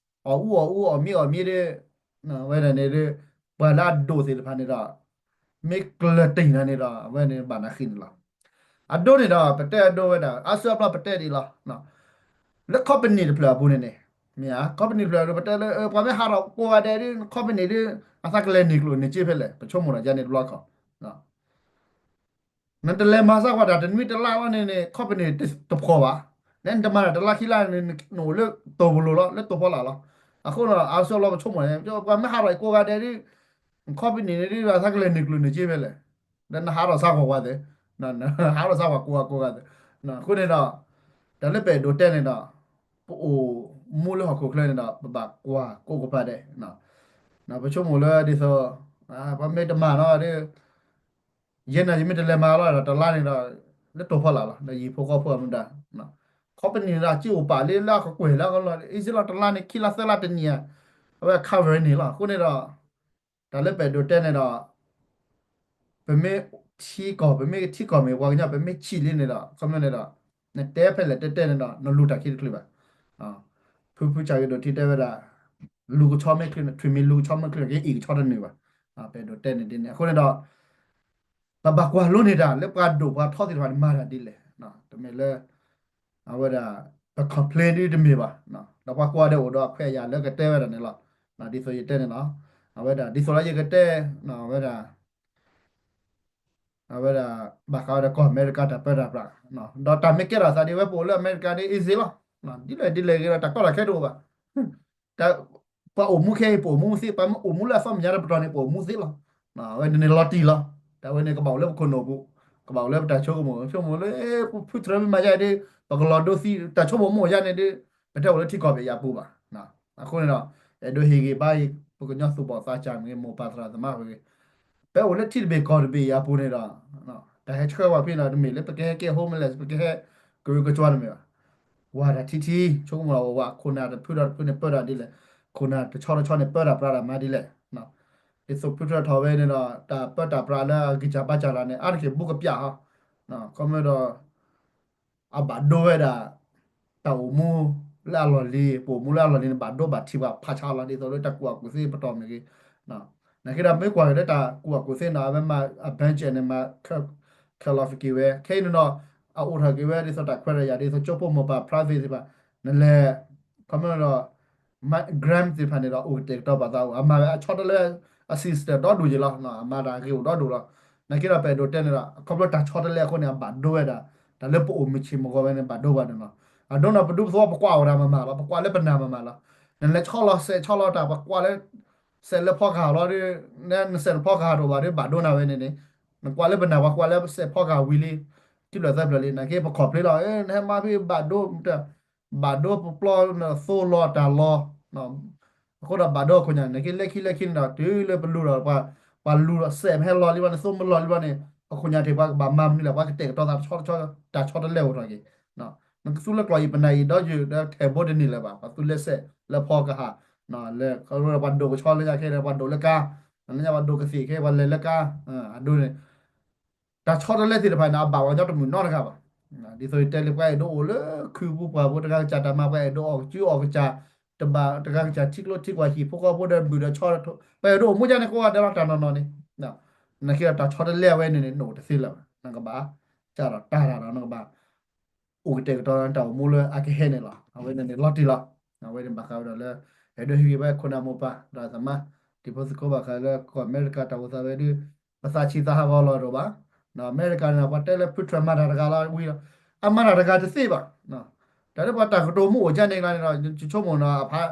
အီၣ်အူအီၣ်အူအီၣ်မံအီၣ်မံဒီး ဝဲဒၣ်န့ၣ်ဒီး ပှၤလၢအဒိၣ်သ့ၣ်တဖၣ်န့ၣ်ဒီး မ့ၢ်ကျၢၤတ့ၢ်နၤန့ၣ်ဒီး အဝဲန့ၣ်ဘၣ်နၤဃံန့ၣ်လီၤ. အဒိန့ၣ်ဒီး ပတဲအဒိဝဲဒၣ် အါစုအါဘျီပတဲဒ်အံၤလီၤ. လၢ company တဖျၢၣ်အပူၤန့ၣ်န့ၣ် မ့ၢ်ဧါ company တဖျၢၣ်ဒီး ပတဲလၢ ပှၤမ့ၢ်ဟးထီၣ်ကိးဂၤဒဲးဒီး company ဒီး အသးကလဲၤနုာ်ကျိာ်နုာ်စ့ဖဲလဲၣ် ပဆိကမိၣ်ဒီးယၤန့ၣ်တဘျီခီ နတလဲၤမၤစၢ်ကွၢ်တၢ်တနွံတလါလီၤန့ၣ်န့ၣ် company တဖှီၣ်ဘၣ်. နတမၤတၢ်တလါခံလါန့ၣ် နအိၣ်လၢတိၢ်ပလိၤလီၤ လၢတိၢ်ဖီလာ်လီၤ. အဃိဒီး အါစုအါဘျီပဆိကမိၣ်န့ၣ် ပှၤမ့ၢ်ဟးထီၣ်ကိးဂၤဒဲးဒီး company န့ၣ်ဒီး အသးကလဲၤနုာ်ကျိာ်နုာ်စ့ဖဲလဲၣ်. ဒီးနဟးထီၣ်စၢ်ကွၢ်ကွၢ်သ့, ဟးထီၣ်စၢ်ကွၢ်ကိးဂၤကိးဂၤသ့. အဃိန့ၣ်ဒီး တၢ်လၢပအဲၣ်ဒိးတဲန့ၣ်ဒီး ပအိၣ်မူလၢဟီၣ်ခိၣ်ချၢန့ၣ်ဒီး ပဘၣ်ကွၢ်ကိးကပၤဒဲး ပဆိကမိၣ်လၢဒ်သိး ပှၤမ့ၢ်တမၤနီၤဒီး ယဲန့ၣ်ယမ့ၢ်တလဲၤမၤလီၤဒီး တလါန့ၣ်ဒီး လၢတိၢ်ဖီလာ်လီၤ ဒီးယဟံၣ်ဖိဃီဖိအမူဒါ company န့ၣ်ဒီး စ့အိၣ်ပာ်လၢလၢအကကွဲၢ်လၢအကလီၢ် easy လီၤ တလါန့ၣ် ခံလါသၢလါတနံၣ်ဧါ အဝဲ cover န့ၣ်လီၤ. အဃိန့ၣ်ဒီး တၢ်လၢပအဲၣ်ဒိးတဲန့ၣ်ဒီး ပမ့ၢ်ထံကီၢ် ပမ့ၢ်ထံကီၢ်မ့ၢ်ပှၤကညီ ပမ့ၢ်ဆံးလံန့ၣ်ဒီး ခီမ့ၢ်န့ၣ်ဒီး နတဲဖဲလဲၣ်တဲတဲန့ၣ်ဒီး နလူၤတၢ်ခံတချုးဘၣ်. ဖုဖုစၢ်ကဒိၣ်ထံတဲဝဲဒၣ် လူၤကဆီမ့ၢ်ချုး ထွံၣ်မ့ၢ်လူၤကဆီမ့ၢ်ချုး ကဟ့ၣ်အံၣ်ကဆီတနုာ်ဘၣ်. ပအဲၣ်ဒိးတဲန့ၣ်ဒ်န့ၣ် အဃိန့ၣ်ဒီး ပဘၣ်ကွၢ်လိန့ၢ်တၢ်လၢပှၤဒိၣ်ပှၤထီသ့ၣ်တဖၣ်န့ၣ် မၤတၢ်ဒ်လဲၣ်. တမ့ၢ်လၢ အဝဲဒၣ် ပ complain ဒ်တမ့ၢ်ဘၣ်. ဒီးပှၤကွၢ်ဒီးအိၣ်ဒီးအခွဲးအယာ်လၢကတဲဝဲဒၣ်န့ၣ်လီၤ. ဒ်သိးယတဲန့ၣ်လီၤ. အဝဲဒၣ် ဒ်သိးလၢယကတဲ အဝဲဒၣ် အဝဲဒၣ် ဘၣ်ဃးဝဲဒၣ်ကီၢ်အမဲရကၤတၢ်ပၢတၢ်ပြး ဒီးတၢ်မ့ၢ်ကဲထီၣ်သးဒ်ဝဲပအိၣ်လၢအမဲရကၤဒ် easy လီၤ. ဒ်လဲၣ်ဒ်လဲၣ်ဂ့ၤဒီး တၢ်ကီတၢ်ခဲတအိၣ်ဘၣ်. ပှၤအိၣ်မူခဲအံၤ ပအိၣ်မူသ့, ပှၤမ့ၢ်အိၣ်မူလၢအသီမညါတပတီၢ်န့ၣ် ပအိၣ်မူသ့လီၤ. အဝဲန့ၣ်န့ၣ်လီၤတံၢ်လီၤ. တၢ်ဝဲန့ၣ် ကဘၣ်အိၣ်လၢပခိၣ်နူာ်ပူၤ, ကဘၣ်အိၣ်လၢပတၢ်ဆိကမိၣ်, ဆိကမိၣ်လၢ ပဖုထြၢမ့ၢ်မၤယါဒီး ပကလီၤဒိသံ, တၢ်ဆိကမိၣ်မ့ၢ်အိၣ်ယါန့ၣ်ဒီး ပတဲအိၣ်လၢထံကီၢ်ပယီၤပူၤဘၣ်. အဃိန့ၣ်ဒီး အဲၣ်ဒိးဟ့ၣ်ဂံၢ်ဘါအံၤ ပကညီသူၣ်ဘီၣ်သးစၢ်မ့ၢ်ဂ့ၤ, မိၢ်ပၢ်သရၣ်သမါမ့ၢ်ဂ့ၤ, ပအိၣ်လၢထံတဘ့ၣ်ကီၢ်တဘ့ၣ်အံၤအပူၤန့ၣ်ဒီး တၢ်ဟဲဆှၢဝဲဖဲန့ၣ်ဒီး တမ့ၢ်လၢပကဟဲကဲ homeless, ပကဟဲကရၢကရိတမ့ၢ်ဘၣ်. ကွၢ်တၢ်ထံထံ ဆိကမိၣ်လီၤဝဲ ခိၣ်နၢ်တဖုဒီးတဖုန့ၣ် ပၢတၢ်ဒ်လဲၣ်, ခိၣ်နၢ်တဆီတဆီန့ၣ် ပၢတၢ်ပြးတၢ်မၤဒ်လဲၣ်. ဒ်သိးဖုထြၢထီၣ်ဝဲန့ၣ်ဒီး တၢ်ပၢတၢ်ပြးလၢအဂံၢ်စၢ်ဘါစၢ်တၢ်န့ၣ် အါတက့ၢ်ဘူးကပျၢ်ဟီ, ခီမ့ၢ်ဒီး အဘၣ်ဒိဝဲဒၣ် တၢ်အိၣ်မူလၢအလီၢ်လံၤ, ပအိၣ်မူလၢအလီၢ်လံၤန့ၣ် ဘၣ်ဒိဘၣ်ထံးဘၣ်ဖးဆါလီၤ ဒ်သိးလၢတၢ်ကူၣ်ဘၣ်ကူၣ်သ့ပတီၢ်မ့ၢ်ဂ့ၤ, နာ်က့ဒီးမ့ၢ်ကွၢ်က့ၤလၢတၢ်ကူၣ်ဘၣ်ကူၣ်သ့နီၤ အဝဲမၤအ budget န့ၣ် မၤ curl off က့ၤဝဲ ခဲအံၤန့ၣ်ဒီး အအိၣ်ထီၣ်က့ၤဝဲဒ်သိးတၢ်ခွဲးတၢ်ယာ် ဒ်သိးကၠိဖိမိၢ်ပၢ် private သ့ၣ်တဖၣ် နလဲၤ ခီဖျိဒီး grant သ့ၣ်တဖၣ်န့ၣ်ဒီး အိၣ်ကတဲာ်ကတီၤပာ်သးအိၣ် အမၤဝဲအဆီတလဲ အ system ဒီဒူၣ်ယဲလီၤ အမၤတၢ်ဂ့ၢ်အိၣ်ဒီဒူၣ်လီၤ. နာ်က့ဒီးပအဲၣ်ဒိးတဲန့ၣ်ဒီး ခီဖျိတၢ်ဆီတလဲအဃိန့ၣ် အဘၣ်ဒိဝဲဒၣ် တၢ်လၢပအိၣ်မုာ်ဆ့ၣ်မုာ်ဂီၤဝဲန့ၣ် ဘၣ်ဒိဘၣ်န့ၣ်လီၤ. အဒိန့ၣ် ပဒူပသဝီပကွၢ်အိၣ်တၢ်မၤမၤလီၤ ပကွၢ်လၢပနၢ်မၤမၤလီၤ. နလဲၤဆီလီၤစဲးဆီလီၤတၢ် ပကွၢ်လၢ စဲးလၢဖီကဟၣ်လီၤဒီး နစဲးနဖီကဟၣ်တအိၣ်ဘၣ်ဒီး ဘၣ်ဒိနၤဝဲန့ၣ်န့ၣ် နကွၢ်လၢပနၢ် ပှၤကွၢ်လၢစဲးဖီကဟၣ်ဝံၤလံ ခံဖျၢၣ်သၢဖျၢၣ်လံ နာ်က့ပခီၣ်ဖျိလီၤ နဟဲမၤဖဲဘၣ်ဒိ ဘၣ်ဒိပပျီသိလီၤတၢ်လီၤ အဃိဒီးဘၣ်ဒိအခိၣ်ညါ နာ်က့လၢခံလၢခံန့ၣ်ဒီး တုၤလၢပလူၤဒီး ပှၤလူၤဒီးစဲးမ့ၢ်ဟဲလီၤလံဘၣ်န့ၣ် သိမ့ၢ်လီၤလံဘၣ်န့ၣ် အခိၣ်ညါထံး ပှၤကဘၣ်မၤမနုၤလဲၣ် ပှၤကတဲာ်ကတီၤသးတဆီတဆီ တၢ်ဆီတလဲအိၣ်ထီၣ်က့ၤ နကသူလၢကျီၢ်အံၤ ပနၢ်အံၤဒီးယုာ်ဒီးထဲးဘိတန့ၢ်လၢၤဘၣ် ပှၤသူလၢစဲးလၢဖီကဟၣ် လၢပှၤဒိၣ်ကဆီလၢညါခဲဒီး ပှၤဒိၣ်လၢကါ လၢညါပှၤဒိၣ်ကသ့ၣ်ခဲ ပှၤလဲၤလၢကါ အဒိန့ၣ် တၢ်ဆီတလဲသ့ၣ်တဖၣ်န့ၣ် အဘၣ်ပှၤကညီတမုာ်နီတဂၤဘၣ်. ဒ်သိးယတဲလံ ပှၤအဲၣ်ဒိးအိၣ်လၢခုပူၤပှၢ်ပူၤ တဂၤကစၢ်တၢ်မၤ ပှၤအဲၣ်ဒိးအီၣ်ကစုအီၣ်ကစၢ် တဘၣ်တဂၤကစၢ်ထံကျိထံကွၢ်ဟံၣ်ဖိဃီဖိဒီးဘုၣ်ဒီးဆီ ပှၤအဲၣ်ဒိးအိၣ်မူဒ်န့ၣ်ကိးဂၤဒဲးလီၤ တၢ်နီၢ်နီၢ်န့ၣ် နာ်က့ဒီးတၢ်ဆီတလဲအဝဲန့ၣ်န့ၣ် နအိၣ်တသ့လၢၤဘၣ် နကဘၣ် စးထီၣ်တၢ်တၢ်ဒီး နကဘၣ် အိၣ်ကတဲာ်ကတီၤတၢ်အိၣ်မူလၢအကဟဲန့ၣ်လီၤ. အဝဲန့ၣ်န့ၣ်လီၤတံၢ်လီၤ. အဝဲန့ၣ်ဘၣ်ဃးဝဲဒၣ်လၢ အဲၣ်ဒိးဟ့ၣ်ဂံၢ်ဘါခိၣ်နၢ်မိၢ်ပၢ် ဒီးအသးမါ တံၤဖိသကိးဘၣ်ဃးလၢကီၢ်အမဲရကၤတၢ်အိၣ်သးဝဲဒၣ် ပသးဆံးသးဟးဂီၤလီၤတအိၣ်ဘၣ်. အမဲရကၤန့ၣ် ပှၤတဲလၢဖုထြဲးမၤတၢ်တဂၤလီၤဝံၤလီၤ. အမၤတၢ်တဂၤတသ့ဘၣ်. တၢ်လၢပှၤတၢ်ကတိၤမ့ၢ်အိၣ်ကန့ၣ်ကျါန့ၣ်ဒီး ယဆိကမိၣ်နီၤ အဖး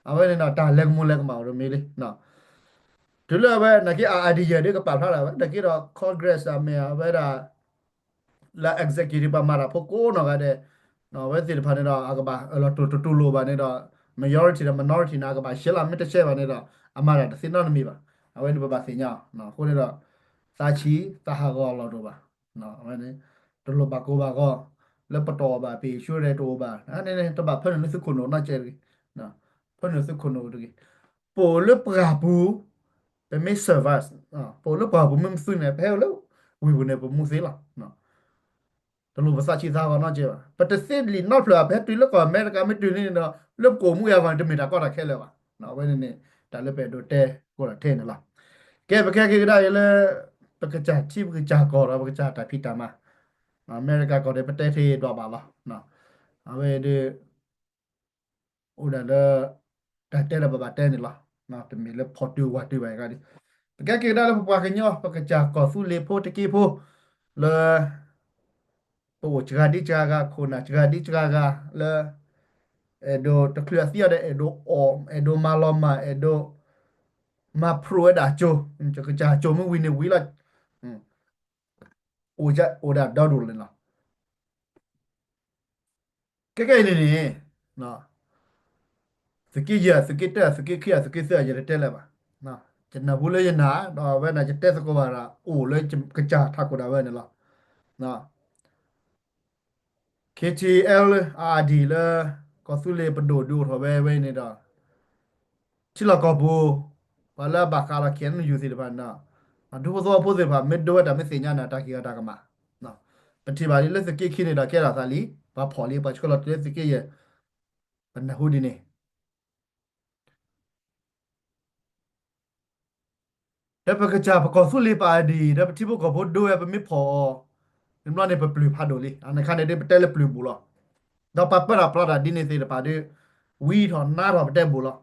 အဝဲန့ၣ်ဒီးတၢ်လဲၤကမူၤလဲၤကမၣ်အိၣ်တမံၤလံ တုၤလၢအဝဲ နာ်က့ အ idea ဒ်ကပာ်ဖျါထီၣ်ဝဲ နာ်က့ဒီး Congress အမ့ၢ်အဝဲဒၣ် လၢ executive ပှၤမၤတၢ်ဖိကိးနီၢ်ဂၤဒဲး အဝဲသ့ၣ်တဖၣ်န့ၣ်ဒီး အကဘၣ်လီၤတိၢ်တတူၢ်လိာ်ဘၣ်န့ၣ်ဒီး majority ဒီး minority န့ၣ် အကဘၣ်ရှဲလီၤ မ့ၢ်တရှဲဘၣ်န့ၣ်ဒီး အမၤတၢ်တသ့နီတမံၤဘၣ်. အဝဲန့ၣ်ပဘၣ်သ့ၣ်ညါအီၤ အဃိန့ၣ်ဒီး သးဆံးသးဟးဂီၤလီၤတအိၣ်ဘၣ်. အဝဲန့ၣ် တလိၣ်ဘၣ်ကိးဘၣ်ဂီၤ လၢပတီၢ်အီၤဘၣ် ပ insurance တအိၣ်ဘၣ် အန့ၣ်န့ၣ် တဘၣ်ဖၢနုာ်လၢသုခိၣ်နူာ်နီတစဲးတဂ့ၤ. ဖၢနုာ်သုခိၣ်နူာ်တဂ့ၤ. ပအိၣ်လၢပှၢ်ပူၤ ပမ့ၢ် survive ပအိၣ်လၢပှၢ်ပူၤမ့ၢ်မ့ၢ်သုန့ၣ် ပဟဲအိၣ်လၢ ဝ့ၢ်ပူၤန့ၣ် ပမူသ့လီၤ. တလိၣ်ပသးဆံးသးဟးဂီၤနီတစဲးဘၣ်. ပတသ့လံာ်နီတဖျၢၣ်ဘၣ် ပဟဲတုၤလၢကီၢ်အမဲရကၤမ့ၢ်တုၤန့ၣ်ဒီး လၢပကအိၣ်မူအံၤအဂီၢ်န့ၣ် တမ့ၢ်တၢ်ကီတၢ်ခဲလၢၤဘၣ်. အဝဲန့ၣ်န့ၣ် တၢ်လၢပအဲၣ်ဒိးတဲကီးတၢ်ထဲန့ၣ်လီၤ. ကဲ ပကဲက့ၤကဒါအံၤလၢ ပကစၢ်ထံပကစၢ်ကီၢ်ဒီး ပကစၢ်တၢ်ဖံးတၢ်မၤ အမဲရကၤကီၢ်ဒီး ပတဲထဲဒွးဘၣ်လီၤ. အဝဲဒၣ် အိၣ်ဒၣ်လၢ တၢ်တဲလၢပဘၣ်တဲန့ၣ်လီၤ. တမ့ၢ်လၢဖီၣ်တုၤဝၤတုၤဘၣ်အဂၤဒ် ပကဲက့ၤကဒါလၢပပှၤကညီ ပကစၢ်ကီၢ်သူလ့ၤဖိတက့ဖိ လၢ ပအိၣ်စှၤဒ်စှၤဂၤ ခိၣ်နၢ်စှၤဒ်စှၤဂၤလၢ အဲၣ်ဒိးတချုးအသံအီၤဒီး အဲၣ်ဒိးအီၣ် အဲၣ်ဒိးမၤလီၤမၢ် အဲၣ်ဒိး မၤဖျိးဝဲဒၣ်အစိၤ ကစၢ်အစိၤမ့ၢ်ဝံၤန့ၣ်ဝံၤလီၤ. အိၣ်ဒၣ်ဒီဒူၣ်န့ၣ်လီၤ. ကဲကဲအံၤန့ၣ်န့ၣ် သုးက့ယဲၢ် သုးက့တၢ သုးက့ခံ သုးက့သၢ ယတတဲလၢၤဘၣ်. ယနၢ်ဟူလၢယနာ် ဒီးအဝဲန့ၣ် ယတဲသကိးဘၣ်ဒီး အိၣ်လၢကစၢ်ထးခိၣ်ဒၣ်ဝဲန့ၣ်လီၤ. KTLA လၢ ကီၢ်သူလ့ၤပဒိၣ်ဒုးအိၣ်ထီၣ်ဝဲဝဲအံၤန့ၣ်ဒီး ထံလီၢ်ကီၢ်ပူၤ ပှၤလၢအဘၣ်ဃးလီၤ KNU သ့ၣ်တဖၣ်န့ၣ်ဒီး အဒူဖိသဝီဖိသ့ၣ်တဖၣ် မ့ၢ်ဒိဝဲတၢ်မ့ၢ်သ့ၣ်ညါန့ၣ် တၢ်ကံၢ်ဂၤတၢ်ကမၣ် ပထံၣ်ဘၣ်လံလၢသုးက့ခံန့ၣ်ဒီး ကဲထီၣ်သးလံ ပှၤဖီၣ်လံ ပှၤဆှၢလီၤတုၤလၢသုးက့ယဲၢ် ပနၢ်ဟူဒ်န့ၣ် ဒီးပကစၢ်ပကီၢ်သူလ့ၤပအဒံၣ် ဒီးပထံဖိကီၢ်ဖိဒိဝဲ ပမ့ၢ်ဖီၣ်အီၤ န့ၣ်ဘျီန့ၣ် ပပျုၤဖးဒိၣ်လံ အန့ၣ်ခါန့ၣ်ဒီး ပတဲလၢပျုၤဘူးလီၤ. ဒီးပှၤပၢတၢ်ပြးတၢ်ဒ်န့ၣ်သ့ၣ်တဖၣ်ဒီး ဝံထီၣ်နါထီၣ်ပတဲဘူးလီၤ.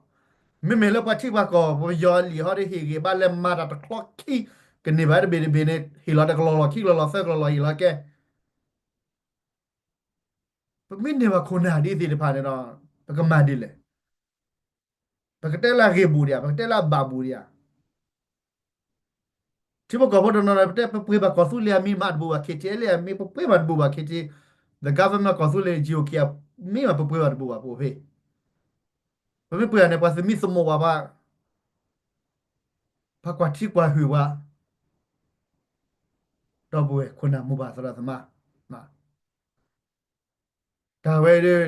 မ့မ့ၢ်လၢပှၤထံပှၤကီၢ် ပယီၤလံာ်ဟီဒီး ဟ့ၣ်ဂံၢ်ဘါလဲၤမၤတၢ်တချီခံ ကန့ၢ်ဘၣ်တဘ့ၣ်တဘ့ၣ်န့ၣ် ဟ့ၣ်လီၤတကလီၢ်လီၢ်ခံကလီၢ်လီၢ်သၢကလီၢ်လီၢ်ဟ့ၣ်လီၤကဲ ပမ့ၢ်န့ၢ်ဘၣ်ခိၣ်နၢ်ဒ်သ့ၣ်တဖၣ်န့ၣ်ဒီး ပကမၤဒ်လဲၣ်. ပကတဲလၢအဂ့ၢ်ဘူးဒံးဧါ, ပကတဲလၢအဘၣ်ဘူးဒံးဧါ. ထံဖိကီၢ်ဖိတနီၤနီၤ ပတဲပပှ့ၤဘၣ်ကီၢ်သူလ့ၤအမံၤ မၤတဘူးဘၣ်, KTLA အမံၤ ပပှ့ၤဘၣ်တဘူးဘၣ်, KT, the government ကီၢ်သူလ့ၤ GOK အမံၤမး ပပှ့ၤဘၣ်တဘူးဘၣ် ပအိၣ်ဖဲ ပမ့ၢ်ပှ့ၤန့ၣ် ပှၤသမံသမိးဘၣ်ပှၤ ပှၤကွၢ်ထံကွၢ်ဟုၣ်ပှၤ ဒီပုၢ်ဝဲၢ်ခိၣ်နၢ်မိၢ်ပၢ်သရၣ်သမါ တၢ်ဝဲဒီး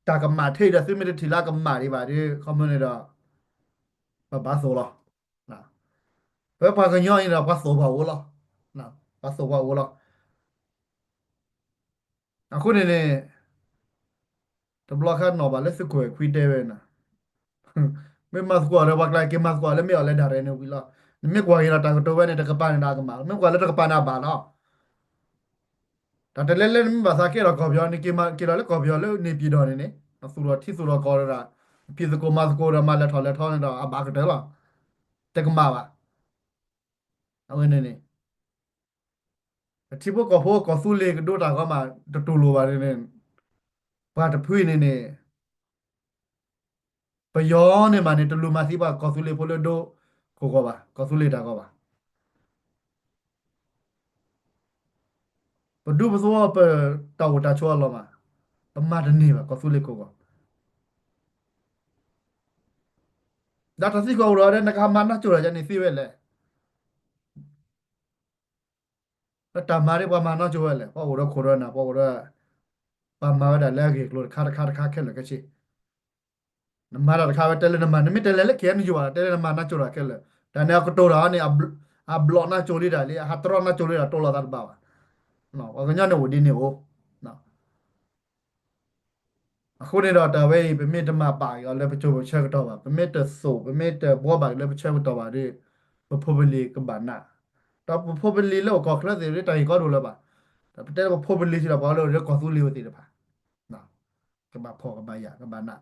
တၢ်ကမၣ်ထဲဒီး သုမ့ၢ်တထံၣ်လၢအကမၣ်ဒံးဘၣ်ဒီး ခီမ့ၢ်န့ၣ်ဒီး ပဘၣ်သိၣ်လီၤ. ပဝဲပှၤကညီအံၤဒီး ပှၤသိၣ်ပှၤအိၣ်လီၤ. ပှၤသိၣ်ပှၤအိၣ်လီၤ. အဃိန့ၣ်န့ၣ် တဘျီခါနီၣ်ဘၣ်လၢသုးခိၣ်အဲၣ်ခွံတဲဝဲန့ၣ် မ့ၢ်မၤသကိးဒီးပှၤကျါ က့ၤမၤသကိးလၢမ့ၢ်အီၤလၢဒၣ်ရဲၣ်န့ၣ်ဝံၤလီၤ. နမ့ၢ်ကွၢ်က့ၤဒီးတၢ်ကတိၤဝဲန့ၣ် တကပၤန့ၣ်ဒီးအကမၣ်, မ့ၢ်ကွၢ်လၢတကပၤန့ၣ်အဘၣ်လီၤ. တၢ်တလဲလဲၣ်နမ့ၢ်ဘၣ်သးကဲထီၣ်ကီၢ်ပယီၤန့ၣ် က့ၤလီၤလၢကီၢ်ပယီၤလၢန့ၣ်ပံၤဒီးန့ၣ်န့ၣ် သူၣ်ထီၣ်ထံသူၣ်ထီၣ်ကီၢ်ဒီး ဖံးသကိးမၤသကိးဒီးမၤလဲၤထီၣ်လဲၤထီန့ၣ်ဒီးအဘၣ်ကတၢၢ်လီၤ. တကမၣ်ဘၣ်. အဝဲန့ၣ်န့ၣ် ပထံဖိကီၢ်ဖိကီၢ်သူလ့ၤကဒိတၢ်ဂီၤမး တတူၢ်လိာ်ဘၣ်န့ၣ်န့ၣ် ပှၤတဖုန့ၣ်န့ၣ် ပယီၤန့ၣ်မးန့ၣ် တလူၤမၤသံပှၤကီၢ်သူလ့ၤဖိလၢဒိခိၣ်ဂီၤဘၣ်, ကီၢ်သူလ့ၤတၢ်ဂီၤဘၣ်. ပဒူပသဝီပတၢ်အိၣ်တၢ်ဆိးအလီၢ်မး ပမၤတန့ၢ်ဘၣ် ကီၢ်သူလ့ၤခိၣ်ဂီၤ. ဒီးတၢ်သံကွၢ်အိၣ်ဒီး နကမၤနၢ်ကၠိတၢ်ယါန့ၣ်သ့ဝဲလဲၣ်. လၢတၢ်မၤဒ်ပှၤမၤနၢ်ကၠိဝဲလဲၣ်, ပှၤအိၣ်ဒီးခိၣ်ဒီးနၢ်, ပှၤအိၣ်ဒီး ပှၤမၤဝဲဒၣ်လၢအဂ့ၢ်အကျိၤတခါတခါတခါခဲလၢာ်ခဲဆ့. နမၤတၢ်တခါဝဲတဲလၢနမၤ, နမ့ၢ်တဲလဲၤလၢ ခ့ၣ်အဲၣ်ယူၣ် ဘၣ်ဒီး တဲလၢနမၤနၢ်ကၠိတၢ်ခဲလၢာ်, တၢ်န့ၣ်အကတိၤတၢ်န့ၣ် အဘျီးနၢ်ကၠိလံတၢ်လံ, အဟးတြီနၢ်ကၠိလံတၢ် တိလိာ်သးတဘၣ်ဘၣ်. ပှၤကညီန့ၣ်အိၣ်ဒ်န့ၣ်အိၣ် အဃိန့ၣ်ဒီးတၢ်ဝဲအံၤ ပမ့ၢ်တမၤပာ်က့ၤအီၤလၢပစိၤပဆၢကတီၢ်ဘၣ်, ပမ့ၢ်တသိၣ် ပမ့ၢ်တဘှီဘၣ်က့ၤလၢပဆၢကတီၢ်ဘၣ်ဒီး ပဖိပလံၤကဘၣ်နး, ဒီးပဖိပလံၤလၢအိၣ်ကီၢ်ချၢသ့ၣ် တၢ်ဂ့ၢ်ကီဒိၣ်လၢၤဘၣ်. ဒီးပတဲလၢပဖိပလံၤစ့ၢ်ကီး ပှၤလၢအိၣ်လၢကီၢ်သူလ့ၤဝဲသ့ၣ်တဖၣ် ကဘၣ်ဖှီၣ်ကဘၣ်ယာ်ကဘၣ်နး.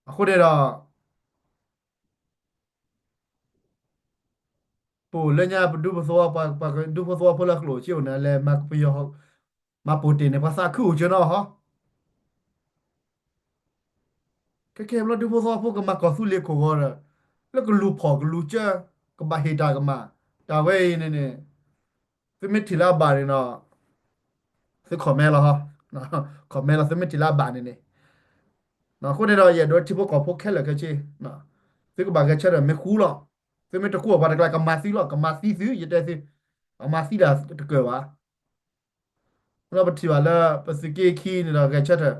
အဃိန့ၣ်ဒီး ပအိၣ်လၢညါပဒူပသဝီ, ပှၤဒူဖိသဝီဖိလၢအကျိၣ်စ့အိၣ်န့ၣ် အလဲၤမၤပယီၤ မၤပိာ်တ့ၢ်န့ၣ် ပှၤသးခုအိၣ်စၢၤနီၤဟီ. ခဲခဲဘျီဒူဖိသဝီဖိကမၤကီၢ်သူလ့ၤခိၣ်ဂီၤဒီး လၢကလူၤဖီၣ်ကလူၤစၢၤ ကဘၣ်ဟ့ၣ်တၢ်ကမၣ်, တၢ်ဝဲအံၤန့ၣ်န့ၣ် သုမ့ၢ်ထံၣ်လၢအဘၣ်န့ၣ်ဒီး သု comment လီၤဟီ, comment လီၤ သုမ့ၢ်ထံၣ်လၢအဘၣ်န့ၣ်န့ၣ်. အဃိန့ၣ်ဒီး ယအဲၣ်ဒိးထံဖိကီၢ်ဖိခဲလၢာ်ခဲဆ့ သုကဘၣ်ဂဲၤဆၢထၢၣ်မ့ၢ်ဃူလီၤ. သုမ့ၢ်တဃူအီၤ ပှၤတကျါကမၤသံလီၤ, ကမၤသံသု ယတဲသု, အမၤသံဒၣ်တကၢၢ်ဘၣ်. ဒီးပထံၣ်ဘၣ်လၢပသုးက့ခံန့ၣ်ဒီး ဂဲၤဆၢထၢၣ်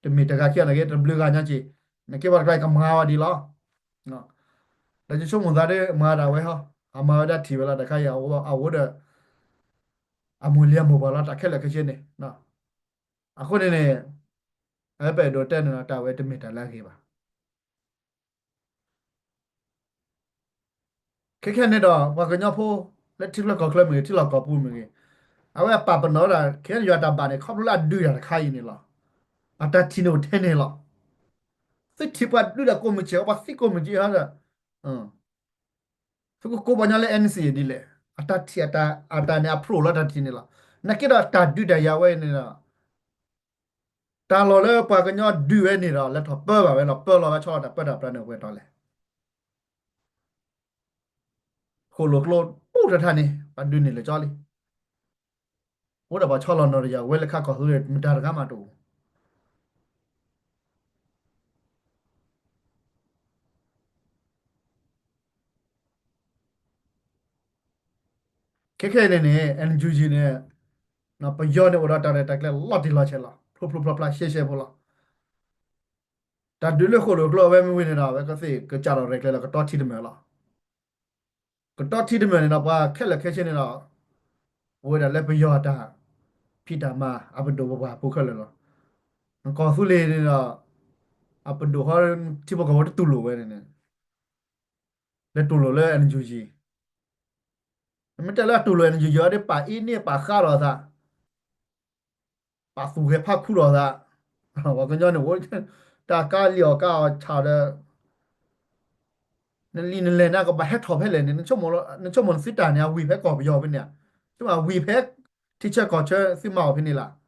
တမ့ၢ်တဂၤခံဂၤန့ၣ်ဂ့ၤ တဘျုးဂၤညါက့ၤ, နကဲပှၤတကျါကမၤဝဲဒ်လီၤ. ဒီးယဆိကမိၣ်သးဒ်မၤဒၣ်ဝဲဟီ, အမၤဝဲဒၣ်ထံၣ်ဝဲလီၤ တၢ်ခါအံၤ အအိၣ်ဒီး အမိၢ်လံၤအမိၢ်ပှၢ်လီၤ တၢ်ခဲလၢာ်ခဲဆ့န့ၣ်. အဃိန့ၣ်န့ၣ် အဝဲပအဲၣ်ဒိးတဲန့ၣ်ဒီး တၢ်ဝဲတမ့ၢ်တၢ်လၢအဂ့ၤဘၣ်. ခဲခဲန့ၣ်ဒီး ပှၤကညီဖိ လၢထံချၢကီၢ်ချၢမ့ၢ်ဂ့ၤ ထံလီၢ်ကီၢ်ပူၤမ့ၢ်ဂ့ၤ, အဝဲအပာ်ပနီၣ်ဝဲဒၣ် ခဲအံၤယွၤတၢ်ဘၣ်န့ၣ် ခီဖျိလၢအဒုးတၢ်တခါအံၤန့ၣ်လီၤ. အတၢ်ထံၣ်န့ၣ်အိၣ်ထဲန့ၣ်လီၤ. သုထံၣ်ပှၤဒုးတၢ်ကိးမုၢ်ဆ့ၣ် ပှၤသံကိးမုၢ်ဆ့ၣ်ဟီဒီး သုကကိးပှၤကညီလၢ NCA ဒ်လဲၣ်, အတၢ်ထံၣ်အတၢ်န့ၣ် အဖျိလၢတၢ်ထံၣ်န့ၣ်လီၤ. နာ်က့ဒီးတၢ်ဒုးတၢ်ယၤဝဲအံၤန့ၣ်ဒီး တၢ်လီၢ်လၢပှၤကညီဒုးဝဲန့ၣ်ဒီး လဲၤထီၣ်ပၢဘၣ်ဝဲလီၤ. ပၢလီၤဝဲဆီလီၤတၢ်ပၢတၢ်ပြးန့ၣ် ပှဲၤတီၤလဲၣ်. ဃိၣ်လိာ်ကျိ ပူတထါန့ၣ် ပှၤဒုးန့ၢ်လၢာ်ကၠီလံ. အိၣ်ဒီးပှၤဆီလီၤနီၢ်တယၢ်ဝဲလၢခါကီၢ်သူလ့ၤ မတၤတဂၤမးတအိၣ် ခဲခဲအံၤန့ၣ်န့ၣ် NUG န့ၣ် ပယီၤန့ၣ်အိၣ်ဒီးတၢ်ရဲၣ်တၢ်ကျဲၤလီၤတံၢ်လီၤဆဲးလီၤ. ဖျိဖျိဖျါဖျါရှဲရှဲဖိလီၤ. တၢ်ဒုးလၢဃိၣ်လိာ်ကျိအဝဲမ့ၢ်ဝံၤန့ၣ်ဒီး အဝဲကသ့ၣ်ကစးထီၣ်ရဲၣ်ကျဲၤလီၤကတီထံတမၢၢ်လီၤ. ကတီထံတမၢၢ်န့ၣ်ဒီး ပှၤခဲလၢာ်ခဲဆ့န့ၣ်ဒီး အိၣ်ဝဲဒၣ်လၢပယီၤအတၢ်ဖံးတၢ်မၤ အပဒိၣ်ပပှၢ်ဖိခဲလၢာ်လီၤ. ကီၢ်သူလ့ၤန့ၣ်ဒီး အပဒိၣ်ဟီ ထံဖိကီၢ်ဖိတတူၢ်လိာ်ဝဲန့ၣ်န့ၣ် လဲၤတူၢ်လိာ်လၢ NUG မ့ၢ်တဲလၢအတူၢ်လိာ် NUG အီၤဒ် ပာ်အ့န့ၢ်ပာ်ဃါဒီးသး ပာ်သူၣ်ဂဲၤဖးခူဒီးသး, ပှၤကညီန့ၣ် တၢ်ကါလံၣ်အီၣ်ကါအီၣ်ဆၣ်ဒီး နလံာ်နလဲၢ်န့ၣ် ကဘၣ်ဟဲထီၣ်ဖဲလဲၣ်န့ၣ် နဆိကမိၣ်နသုတၢ်န့ၣ် အဝံၤဖဲကီၢ်ပယီၤဖဲန့ၣ်, ဆိကမိၣ်အဝံၤဖဲထံဆၢကီၢ်ဆၢသုမၤအီၤဖဲန့ၣ်လီၤ.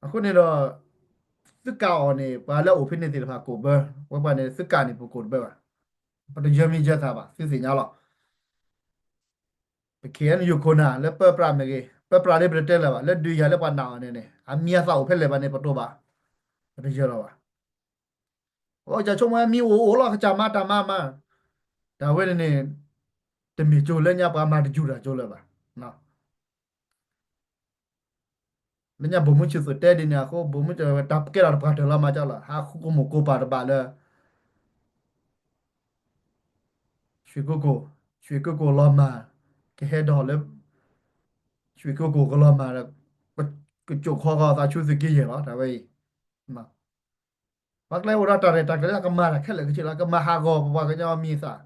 အဃိန့ၣ်ဒီး သုကးအီၤန့ၣ် ပှၤလၢအအိၣ်ဖဲန့ၣ်သ့ၣ်တဖၣ်ကိးဘၢ, ဝဲပှၤန့ၣ် သုကးန့ၣ်ပကိးတဘၢဘၣ်, ပတယၢမံယၢသးဘၣ် သုသ့ၣ်ညါလီၤ. ပ KNU ခိၣ်နၢ်လၢပၢပြးမ့ၢ်ဂ့ၤ, ပၢပြးဒ်ပတတဲလၢၤဘၣ်, လၢဒုးယၤလၢပှၤနာ်အီၤန့ၣ်န့ၣ် အမံၤအသၣ်အိၣ်ဖဲလဲၣ်ဘၣ်န့ၣ် ပတိၢ်ဘၣ်, ပတယၢလီၤဘၣ်. အိၣ်ကဆိကမိၣ်မံၤအိၣ်အိၣ်လီၤ ကစၢ်မၤတၢ်မၤမၤ, တၢ်ဝဲန့ၣ်န့ၣ် တမ့ၢ်ကၠိလၢညါပှၤမၤတယူၢ်တၢ်ကၠိလၢၤဘၣ်. လၢညါဘိၣ်မုၢ်ဆူၣ်သိးတဲဒ်န့ၣ်အဃိ ဘိၣ်မုၢ်ဆူၣ်တၢ်ကဲထီၣ်တပှၢ်တၢၢ်လီၤမးကၠီလီၤ, ဟးဃုကမိၣ်ကိးပာ်တဘၣ်လၢ ရွှေကုက္ကို, ရွှေကုက္ကိုလီၤမၢ်, ကဟဲဒီးလၢ ရွှေကုက္ကိုကလီၤမၢ်ဒီး ကကၠိၣ်ခီဃီသးဆူသုးက့ယဲၢ်လီၤ တၢ်ဝဲအံၤ. ပှၤကျဲအိၣ်ဒီးတၢ်ရဲၣ်တၢ်ကျဲၤလၢကမၤတၢ်ခဲလၢာ်ခဲဆ့လီၤ, ကမၤဟးဂီၤပပှၤကညီမံၤသၣ်,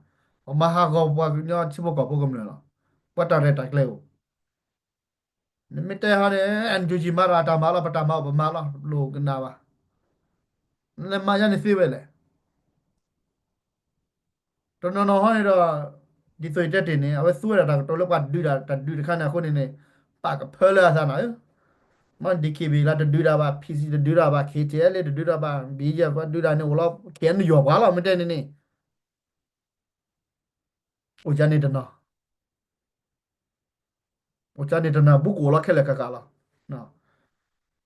ကမၤဟးဂီၤပပှၤကညီထံဖိကီၢ်ဖိကမျၢၢ်လီၤ. ပှၤတၢ်ရဲၣ်တၢ်ကျဲၤအိၣ်, နမ့ၢ်တဲဟီန့ၣ် NUG မၤဒီးအတၢ်မၤလီၤ, ပတၢ်မၤအိၣ်ပမၤလီၤ, လိၣ်ကနၣ်ဘၣ်. နမၤယါန့ၣ်သ့ဝဲလဲၣ်. တနီၤနီၤဟီန့ၣ်ဒီး ဒ်သိးယတဲတ့ၢ်န့ၣ် အဝဲသူဝဲဒၣ်တၢ်ကတိၤလၢပှၤဒုးဒၣ် တၢ်ဒုးတခါန့ၣ်အဃိန့ၣ်န့ၣ် ပာ်ကဖၢလၢအသးနၤဧၢ, မ့ၢ် DKBA လၢတဒုးဒၣ်ဘၣ်, PC တဒုးဒၣ်ဘၣ်, KTLA တဒုးဒၣ်ဘၣ်, BGF ပှၤဒုးဒၣ်န့ၣ်အိၣ်လီၤ, KNU ယီၤပှၤလီၤ မ့ၢ်တဲန့ၣ်န့ၣ် အိၣ်ကန့ၣ်တနီၤ အိၣ်ကန့ၣ်တနီၤ ဘူးကအိၣ်လီၤခဲလၢာ်ကကးလီၤ.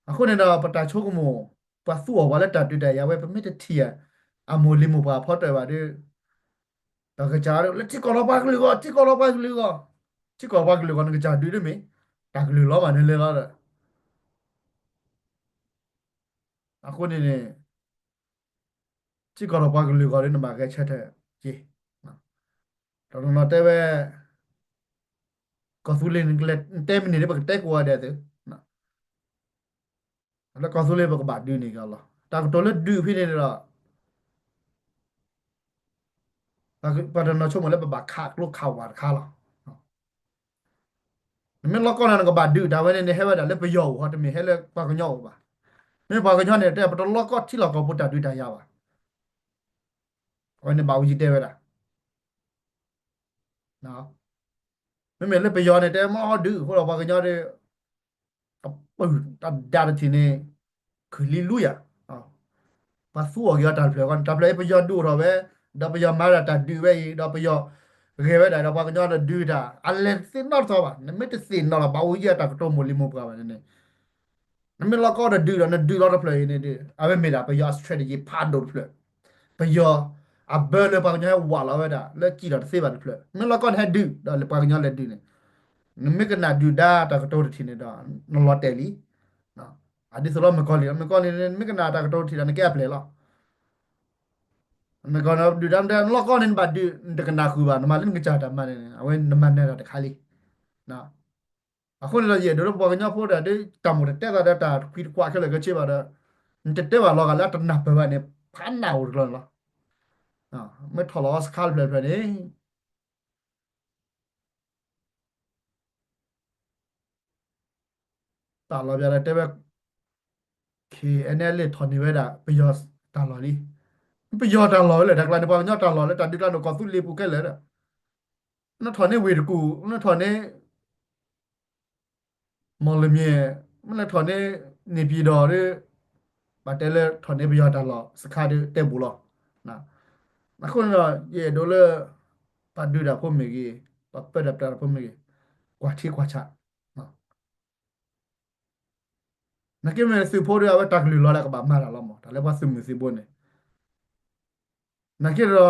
အဃိန့ၣ်ဒီး ပတၢ်ဆိကမိၣ် ပှၤသူအီၤပှၤလၢတၢ်ဒုးတၢ်ယၤဝဲ ပမ့ၢ်တထံၣ် အမိၢ်လံၤမိၢ်ပှၢ်ဖီတၢၣ်ဘၣ်ဒီး ပကစၢ်လၢထံကီၢ်ဒီးပှၤကလုာ်ဂီၢ်, ထံကီၢ်ဒီးပှၤကလုာ်ဂီၢ်, ထံကီၢ်ပှၤကလုာ်ဂီၢ် နကစၢ်ဒုးဒ်မ့ၢ် တၢ်ကလုာ်လီၤမးန့ၣ်လဲၤလီၤဒီး အဃိန့ၣ်န့ၣ် ထံကီၢ်ဒီးပှၤကလုာ်ဂီၢ်ဒီး နဘၣ်ဂဲၤဆၢထၢၣ်က့ၤ. တနီၤနီၤတဲဝဲ ကီၢ်သူလ့ၤ နတဲမနုၤန့ၣ် ပကတဲကိးဂၤဒဲးသု, လၢကီၢ်သူလ့ၤပကဘၣ်ဒုးန့ၣ်ကလီၤ. တၢ်ကတိၤလၢဒုးဖဲန့ၣ်ဒီး ပှၤတနီၤဆိကမိၣ်လၢပဘၣ်ခးကျိခးဝးတခါလီၤ. နမ့ၢ်လီၢ်ကီၢ်န့ၣ် နကဘၣ်ဒုးတၢ်ဝဲန့ၣ် နဟဲဝဲဒၣ်လၢပယီၤအိၣ်ဟီ တမ့ၢ်ဟဲလၢပှၤကညီအိၣ်ဘၣ်. မ့ၢ်ပှၤကညီန့ၣ် တဲပတလီၢ်ကီၢ်ထံလီၢ်ကီၢ်ပူၤတၢ်ဒုးတၢ်ယၤဘၣ်. အဝဲန့ၣ်ဘၣ်အူကၠံတဲဝဲဒၣ် မ့မ့ၢ်လၢပယီၤန့ၣ် တဲမ့ၢ်အီၣ်ဒုးအဃိဒီး ပှၤကညီဒီး အပုၢ်တဒါတထံၣ်န့ၣ် ခုၣ်လံလူယၤ, ပှၤသူအီၤက့ၤအီၤတၢ်တဖျၢၣ်အဂီၢ်န့ၣ် တၢ်ဖျၢၣ်အံၤပယီၤဒုးအိၣ်ထီၣ်ဝဲ, ဒီးပယီၤမၤဒၣ်တၢ်ဒုးဝဲအံၤ ဒီးပယီၤဂဲၤဝဲဒၣ်ဒီးပှၤကညီဒီးဒုးတၢ် အလဲၤသ့ၣ်နီၣ်တသီဘၣ်. နမ့ၢ်တသ့ၣ်နီၣ်လီၤ ဘၣ်အိၣ်ယဲၢ်တၢ်ကတိၤမိၢ်လံၤမိၢ်ပှၢ်ဘၣ်န့ၣ် နမ့ၢ်လီၢ်ကီၢ်တဒုးဒီး နဒုးလီၤတဖျၢၣ်အံၤန့ၣ်ဒီး အဝဲမ့ၢ်ဒၣ်ပယီၤအ strategy ဖးဒိၣ်တဖျၢၣ်, ပယီၤအဘၢလၢပှၤကညီဟဲဝးလီၤဝဲဒၣ် လၢကံၣ်လီၤတသ့ဘၣ်တဖျၢၣ်. မ့ၢ်လီၢ်ကီၢ်နဟဲဒုး ဒီးပှၤကညီလဲၤဒုးန့ၣ်, နမ့ၢ်ကနၣ်ဒုၣ်ဒါတၢ်ကတိၤတထံၣ်န့ၣ်ဒီး နလီၤတဲာ်လံ. အဒ်သိးလၢမုၢ်ကီၢ်လံၤလီၤ, မုၢ်ကီၢ်လံၤန့ၣ် နမ့ၢ်ကနၣ်တၢ်ကတိၤတထံၣ်ဒီး နကဲအပျဲၢ်လီၤ. မုၢ်ကီၢ်ဒုၣ်ဒါမတဲ လီၢ်ကီၢ်န့ၣ် နဘၣ်ဒုး နတကနၣ်ဃုာ်ဘၣ်, နမၤလၢနကစၢ်တၢ်မၤန့ၣ် အဝဲနမၤနၢၤတၢ်တခါလံ. အဃိန့ၣ်ဒီး ယအဲၣ်ဒိးလၢပှၤကညီဖိတၢ်ဒုး တၢ်မိၣ်တတဲသးဒီးတၢ်တခွံတကွးခဲလၢာ်ခဲဆ့ဘၣ်ဒီး နတတဲဘၣ်လီၤဂာ်လၢအတနၢ်ပၢၢ်ဘၣ်န့ၣ် ဖးနၢ်အိၣ်တကျီန့ၣ်လီၤ. မ့ၢ်ထီၣ်လီၤစခါတဖျၢၣ်တဖျၢၣ်န့ၣ် တၢ်လီၤပျၢၤလၢတဲဝဲ KNLA ထီၣ်န့ၢ်ဝဲဒၣ် ပယီၤတၢ်လီၢ်လံ. ပယီၤတၢ်လီၢ်ဝဲလဲၣ်, တၢ်ကျါန့ၣ် ပှၤကညီတၢ်လီၢ်လၢတၢ်ဒုးကျါန့ၣ် ကီၢ်သူလ့ၤပူၤခဲလၢာ်ဒီး နထီၣ်န့ၢ်ဝ့ၢ်တကူၣ်, နထီၣ်န့ၢ် မီၢ်လမၠဲၣ်, မ့ၢ်လဲၤထီၣ်န့ၢ် န့ၣ်ပံၤဒီးဒီး ဘၣ်တဲလၢထီၣ်န့ၢ်ပယီၤတၢ်လီၢ်စခါဒီးတဲဘူးလီၤ. အဃိန့ၣ်ဒီး ယအဲၣ်ဒိးလၢ ပှၤဒုးတၢ်ဖိမ့ၢ်ဂ့ၤ, ပှၤပၢတၢ်ပြးတၢ်ဖိမ့ၢ်ဂ့ၤ, ကွၢ်ထံကွၢ်ဆး နာ်က့မ့ၢ်သုးဖိဒီး အဝဲတၢ်ကလုၢ်လီၤလၢကဘၣ်မၤတၢ်လီၤမး, တၢ်လၢပှၤသုးမုၢ်သံၣ်ဘိန့ၣ်, နာ်က့ဒီး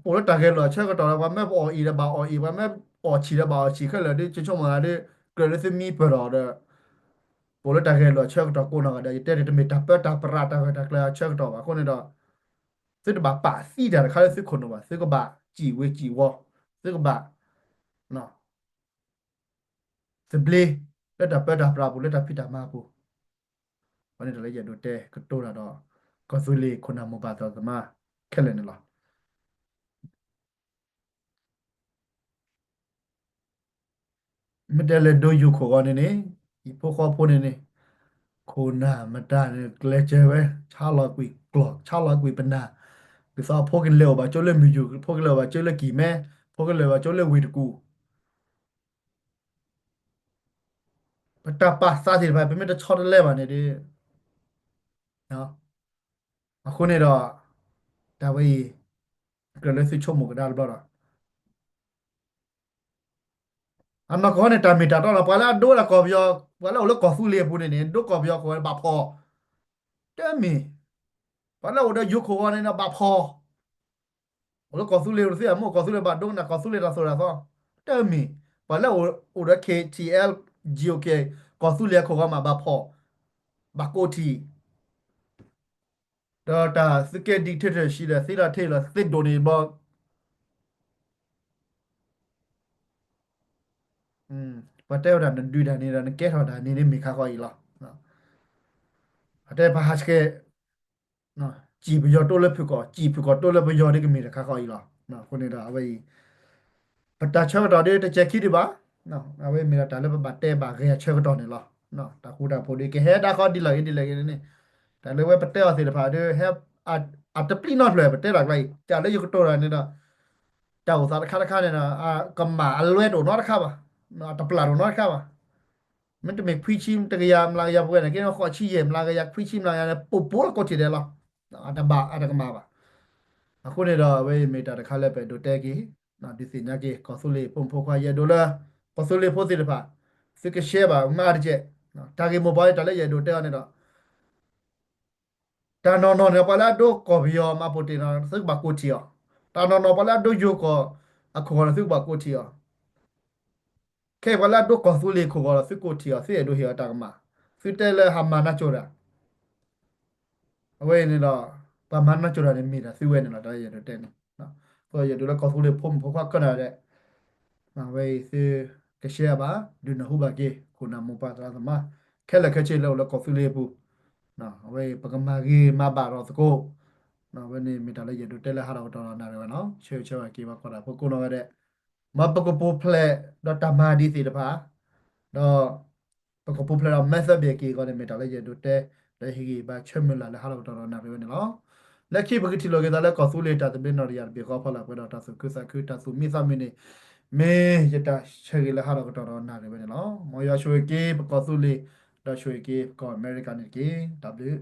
ပအိၣ်လၢတၢ်ဂဲၤလိာ်အဆၢကတီၢ်ဒီး ပှၤမ့ၢ်ပအီၣ်အံၣ်ဒီးဘၣ်အီၣ်အံၣ်, ပှၤမ့ၢ်အီၣ်ဆံၣ်ဒီးဘၣ်အီၣ်ဆံၣ်ခဲလၢာ်ဒီး ဆိကမိၣ်ဂ့ၤဒီး ကြၢးလၢသုမံပၢၢ်ထီၣ်ဒီး ပအိၣ်လၢတၢ်ဂဲၤလိာ်အဆၢကတီၢ်ကိးနီၢ်ဂၤဒဲး, ယတဲန့ၣ် တမ့ၢ်တၢ်ပၢတၢ်ပြးတၢ်ဂၢၢ်တၢ်ကျၢၤအဆၢကတီၢ်ဘၣ်. အဃိန့ၣ်ဒီး သုတဘၣ်ပာ်သံတၢ်တခါလၢသုခိၣ်နူာ်ဘၣ်, သုကဘၣ်စံၣ်ဝ့ၤစံၣ်ဝီၤ, သုကဘၣ် သဘျ့ လၢတၢ်ပၢတၢ်ပြးအပူၤ လၢတၢ်ဖံးတၢ်မၤအပူၤ, အဃိန့ၣ်တၢ်လၢယအဲၣ်ဒိးတဲကတိၤတၢ်ဒီး ကီၢ်သူလ့ၤခိၣ်နၢ်မိၢ်ပၢ်သရၣ်သမါခဲလၢာ်န့ၣ်လီၤ. မ့ၢ်တဲလၢဒိယိၤခိၣ်ဂီၢ်န့ၣ်န့ၣ်, ယဖိဃီဖိန့ၣ်န့ၣ်, ခိၣ်နၢ်မတၤန့ၣ် ကျဲးစၢးဝဲ, ဆါလီၤကွံာ်ကျီၢ်, ဆါလီၤကွံာ်ပနၢ်, ဒ်သိးဖိကလဲၤအိၣ်ဘၣ်ကၠိလၢမုၢ်ယူၢ်, ဖိကလဲၤအိၣ်ဘၣ်ကၠိလၢကံၢ်မဲ, ဖိကလဲၤအိၣ်ဘၣ်ကၠိလၢဝ့ၢ်တကူၣ် ပတၢ်ပာ်သးသ့ၣ်တဖၣ် ပမ့ၢ်တဆီတလဲဘၣ်န့ၣ်ဒီး, အဃိန့ၣ်ဒီး တၢ်ဝဲအံၤ ကြၢးလၢသုဆိကမိၣ်ကဒါတဘျီဒီး အနီၢ်ကီၢ်န့ၣ် တၢ်မ့ၢ်တၢ်တီလီၤ. ပှၤလၢအဒိဝဲဒၣ်ကီၢ်ပယီၤ, ပှၤလၢအိၣ်လၢကီၢ်သူလ့ၤအပူၤန့ၣ်န့ၣ် ဒိကီၢ်ပယီၤခိၣ်ဝဲဘၣ်ဖီၣ်, တမ့ၢ်, ပှၤလၢအိၣ်ဒီးယိၤခိၣ်ဂီၢ်န့ၣ်ဒီးဘၣ်ဖီၣ် အိၣ်လၢကီၢ်သူလ့ၤတသ့ အမ့ၢ်ကီၢ်သူလ့ၤဘၣ်ဒိကနၣ်ကီၢ်သူလ့ၤတၢ်သိၣ်တၢ်သီ, တမ့ၢ်, ပှၤလၢအိၣ်ဒီး KTL, GOK, ကီၢ်သူလ့ၤအခိၣ်ဂီၢ်မးဘၣ်ဖီၣ်, ဘၣ်ကိးထံၣ်, ဒီးတၢ်သုးက့ dictatorship ဒီးသ့လီၤထံလီၤသ့ဒိၣ်န့ၣ်ဘျီ ပှၤတဲဝဲဒၣ်နဒုးတၢ်န့ၣ်ဒီး နကဲထီၣ်တၢ်န့ၣ်န့ၣ်မ့ၢ်ခါဃီအံၤလီၤ. အတဲပဟးဆှဲး စံၣ်ပယီၤတိၢ်လၢဖုၣ်ကီၢ် စံၣ်ဖုၣ်ကီၢ်တိၢ်လၢပယီၤဒ်ကမ့ၢ်တခါဃီအံၤလီၤ. အဃိန့ၣ်ဒီးအဝဲအံၤ ပတၢ်ဆၢကတီၢ်ဒ်တစဲးခံဒံးဘၣ်. အဝဲမ့ၢ်ဒီးတၢ်လၢပဘၣ်တဲဘၣ်ဂဲၤအဆၢကတီၢ်န့ၣ်လီၤ. တၢ်ဃူတၢ်ဖိးဒ်ကဟဲဒၣ်ဃီဒ်လဲၣ်ဂ့ၤဒ်လဲၣ်ဂ့ၤန့ၣ် တၢ်လၢဝဲပတဲအီၤသ့ၣ်တဖၣ်ဒီး ဟဲ အတပျံၤနီတဖျၢၣ် ပတဲတၢ်ကျါအံၤ တၢ်လၢယကတိၤတၢ်န့ၣ်ဒီး တၢ်အိၣ်သးတခါတခါန့ၣ်ဒီး ကမၣ်အလွဲတအိၣ်နီတခါဘၣ်, အတပျၢ်တအိၣ်နီတခါဘၣ်. မ့တမ့ၢ်ခွံဆံတကယၤမျးကယၤပဝဲန့ၣ် ကဲထီၣ်ဃိးဆံယဲၢ်မျးကယၤ ခွံဆံမျးကယၤန့ၣ် ပိာ်ပိာ်လၢကိးထံၣ်ဒဲးလီၤ. အတဘၣ်အတကမၣ်ဘၣ်. အဃိန့ၣ်ဒီး အဝဲအံၤမ့ၢ်တၢ်တခါလၢပအဲၣ်ဒိးတဲက့ၤ ဒုးသ့ၣ်ညါက့ၤ ကီၢ်သူလ့ၤဖိမုၣ်ဖိခွါ ယအဲၣ်ဒိးလၢ ကီၢ်သူလ့ၤဖိသ့ၣ်တဖၣ် သုကရှဲဘၣ်မးတကဲး. တၢ်ဂ့ၢ်မိၢ်ပှၢ်လၢတၢ်လၢယအဲၣ်ဒိးတဲအီၤန့ၣ်ဒီး တၢ်နီၢ်နီၢ်န့ၣ် ပှၤလၢအဒိကီၢ်ပယီၤမၤပိာ်တ့ၢ်န့ၣ် သုကဘၣ်ကိးထံၣ်အီၤ. တၢ်နီၢ်နီၢ်ပှၤလၢအဒိယိၤကီၢ်အခိၣ်ဂီၤန့ၣ် သုကဘၣ်ကိးထံၣ်အီၤ. ခဲအံၤပှၤလၢအဒိကီၢ်သူလ့ၤခိၣ်ဂီၤဒီး သုကိးထံၣ်အီၤ သုအဲၣ်ဒိးဟ့ၣ်အီၤတၢ်ကမၣ်, သုတဲလၢဟးမၤနၢ်ကၠိတၢ်. အဝဲအံၤန့ၣ်ဒီး ပှၤမၤနၢ်ကၠိတၢ်န့ၣ် မ့ၢ်ဒၣ်သုဝဲန့ၣ်လီၤ တၢ်လၢယအဲၣ်ဒိးတဲန့ၣ်. အဃိယအဲၣ်ဒိးလၢကီၢ်သူလ့ၤဖိမုၣ်ဖိခွါကနၣ်ဒဲး အဝဲအံၤသုကရှဲဘၣ် ဒုးနၢ်ဟူဘၣ်က့ၤ ခိၣ်နၢ်မိၢ်ပၢ်သရၣ်သမါ ခဲလၢာ်ခဲဆ့လၢအိၣ်လၢကီၢ်သူလ့ၤအပူၤ. အဝဲအံၤပကမၤဂ့ၤမၤဘၣ်ဒီးသကိး. အဝဲန့ၣ်မ့ၢ်တၢ်လၢယအဲၣ်ဒိးတဲလၢဟါဒီးကတီၢ်ဒီးနၣ်ရံၣ်ဝဲန့ၣ်လီၤ. ဆၢဂ့ၤဆၢဝါက့ၤပှၤကွၢ်တၢ်ဖိကိးနီၢ်ဂၤဒဲး မ်ပကပူၤဖျဲးဒီးတၢ်မၤဒ်သ့ၣ်တဖၣ် ဒီး ပကပူၤဖျဲးဒီး method ဘၣ်က့ၤအဂီၢ်န့ၣ် မ့ၢ်တၢ်လၢယအဲၣ်ဒိးတဲ ဒီးဟ့ၣ်ဂံၢ်ဘါဆၢမုၢ်လၢ်လၢဟါဒီးကတီၢ်ဒီးနၣ်ရံၣ်ဝဲန့ၣ်လီၤ. လၢခံပကထံၣ်လိာ်က့ၤသးလၢကီၢ်သူလ့ၤတၢ်သဘျ့နီၣ်တယၢ်တဘ့ၣ်ဃီဖီလာ်ပှဲၤဒီးတၢ်သူၣ်ခုသးခု တၢ်သူၣ်မံသးမုာ်န့ၣ် မ့ၢ်ယတၢ်ဆၢဂ့ၤလၢဟါဒီးကတီၢ်ဒီးနၣ်ရံၣ်ဝဲန့ၣ်လီၤ. မ်ယွၤဆိၣ်ဂ့ၤက့ၤပကီၢ်သူလ့ၤ ဒီးဆိၣ်ဂ့ၤက့ၤပကီၢ်အမဲရကၤန့ၣ်တက့ၢ်. တၢ်ဘျုး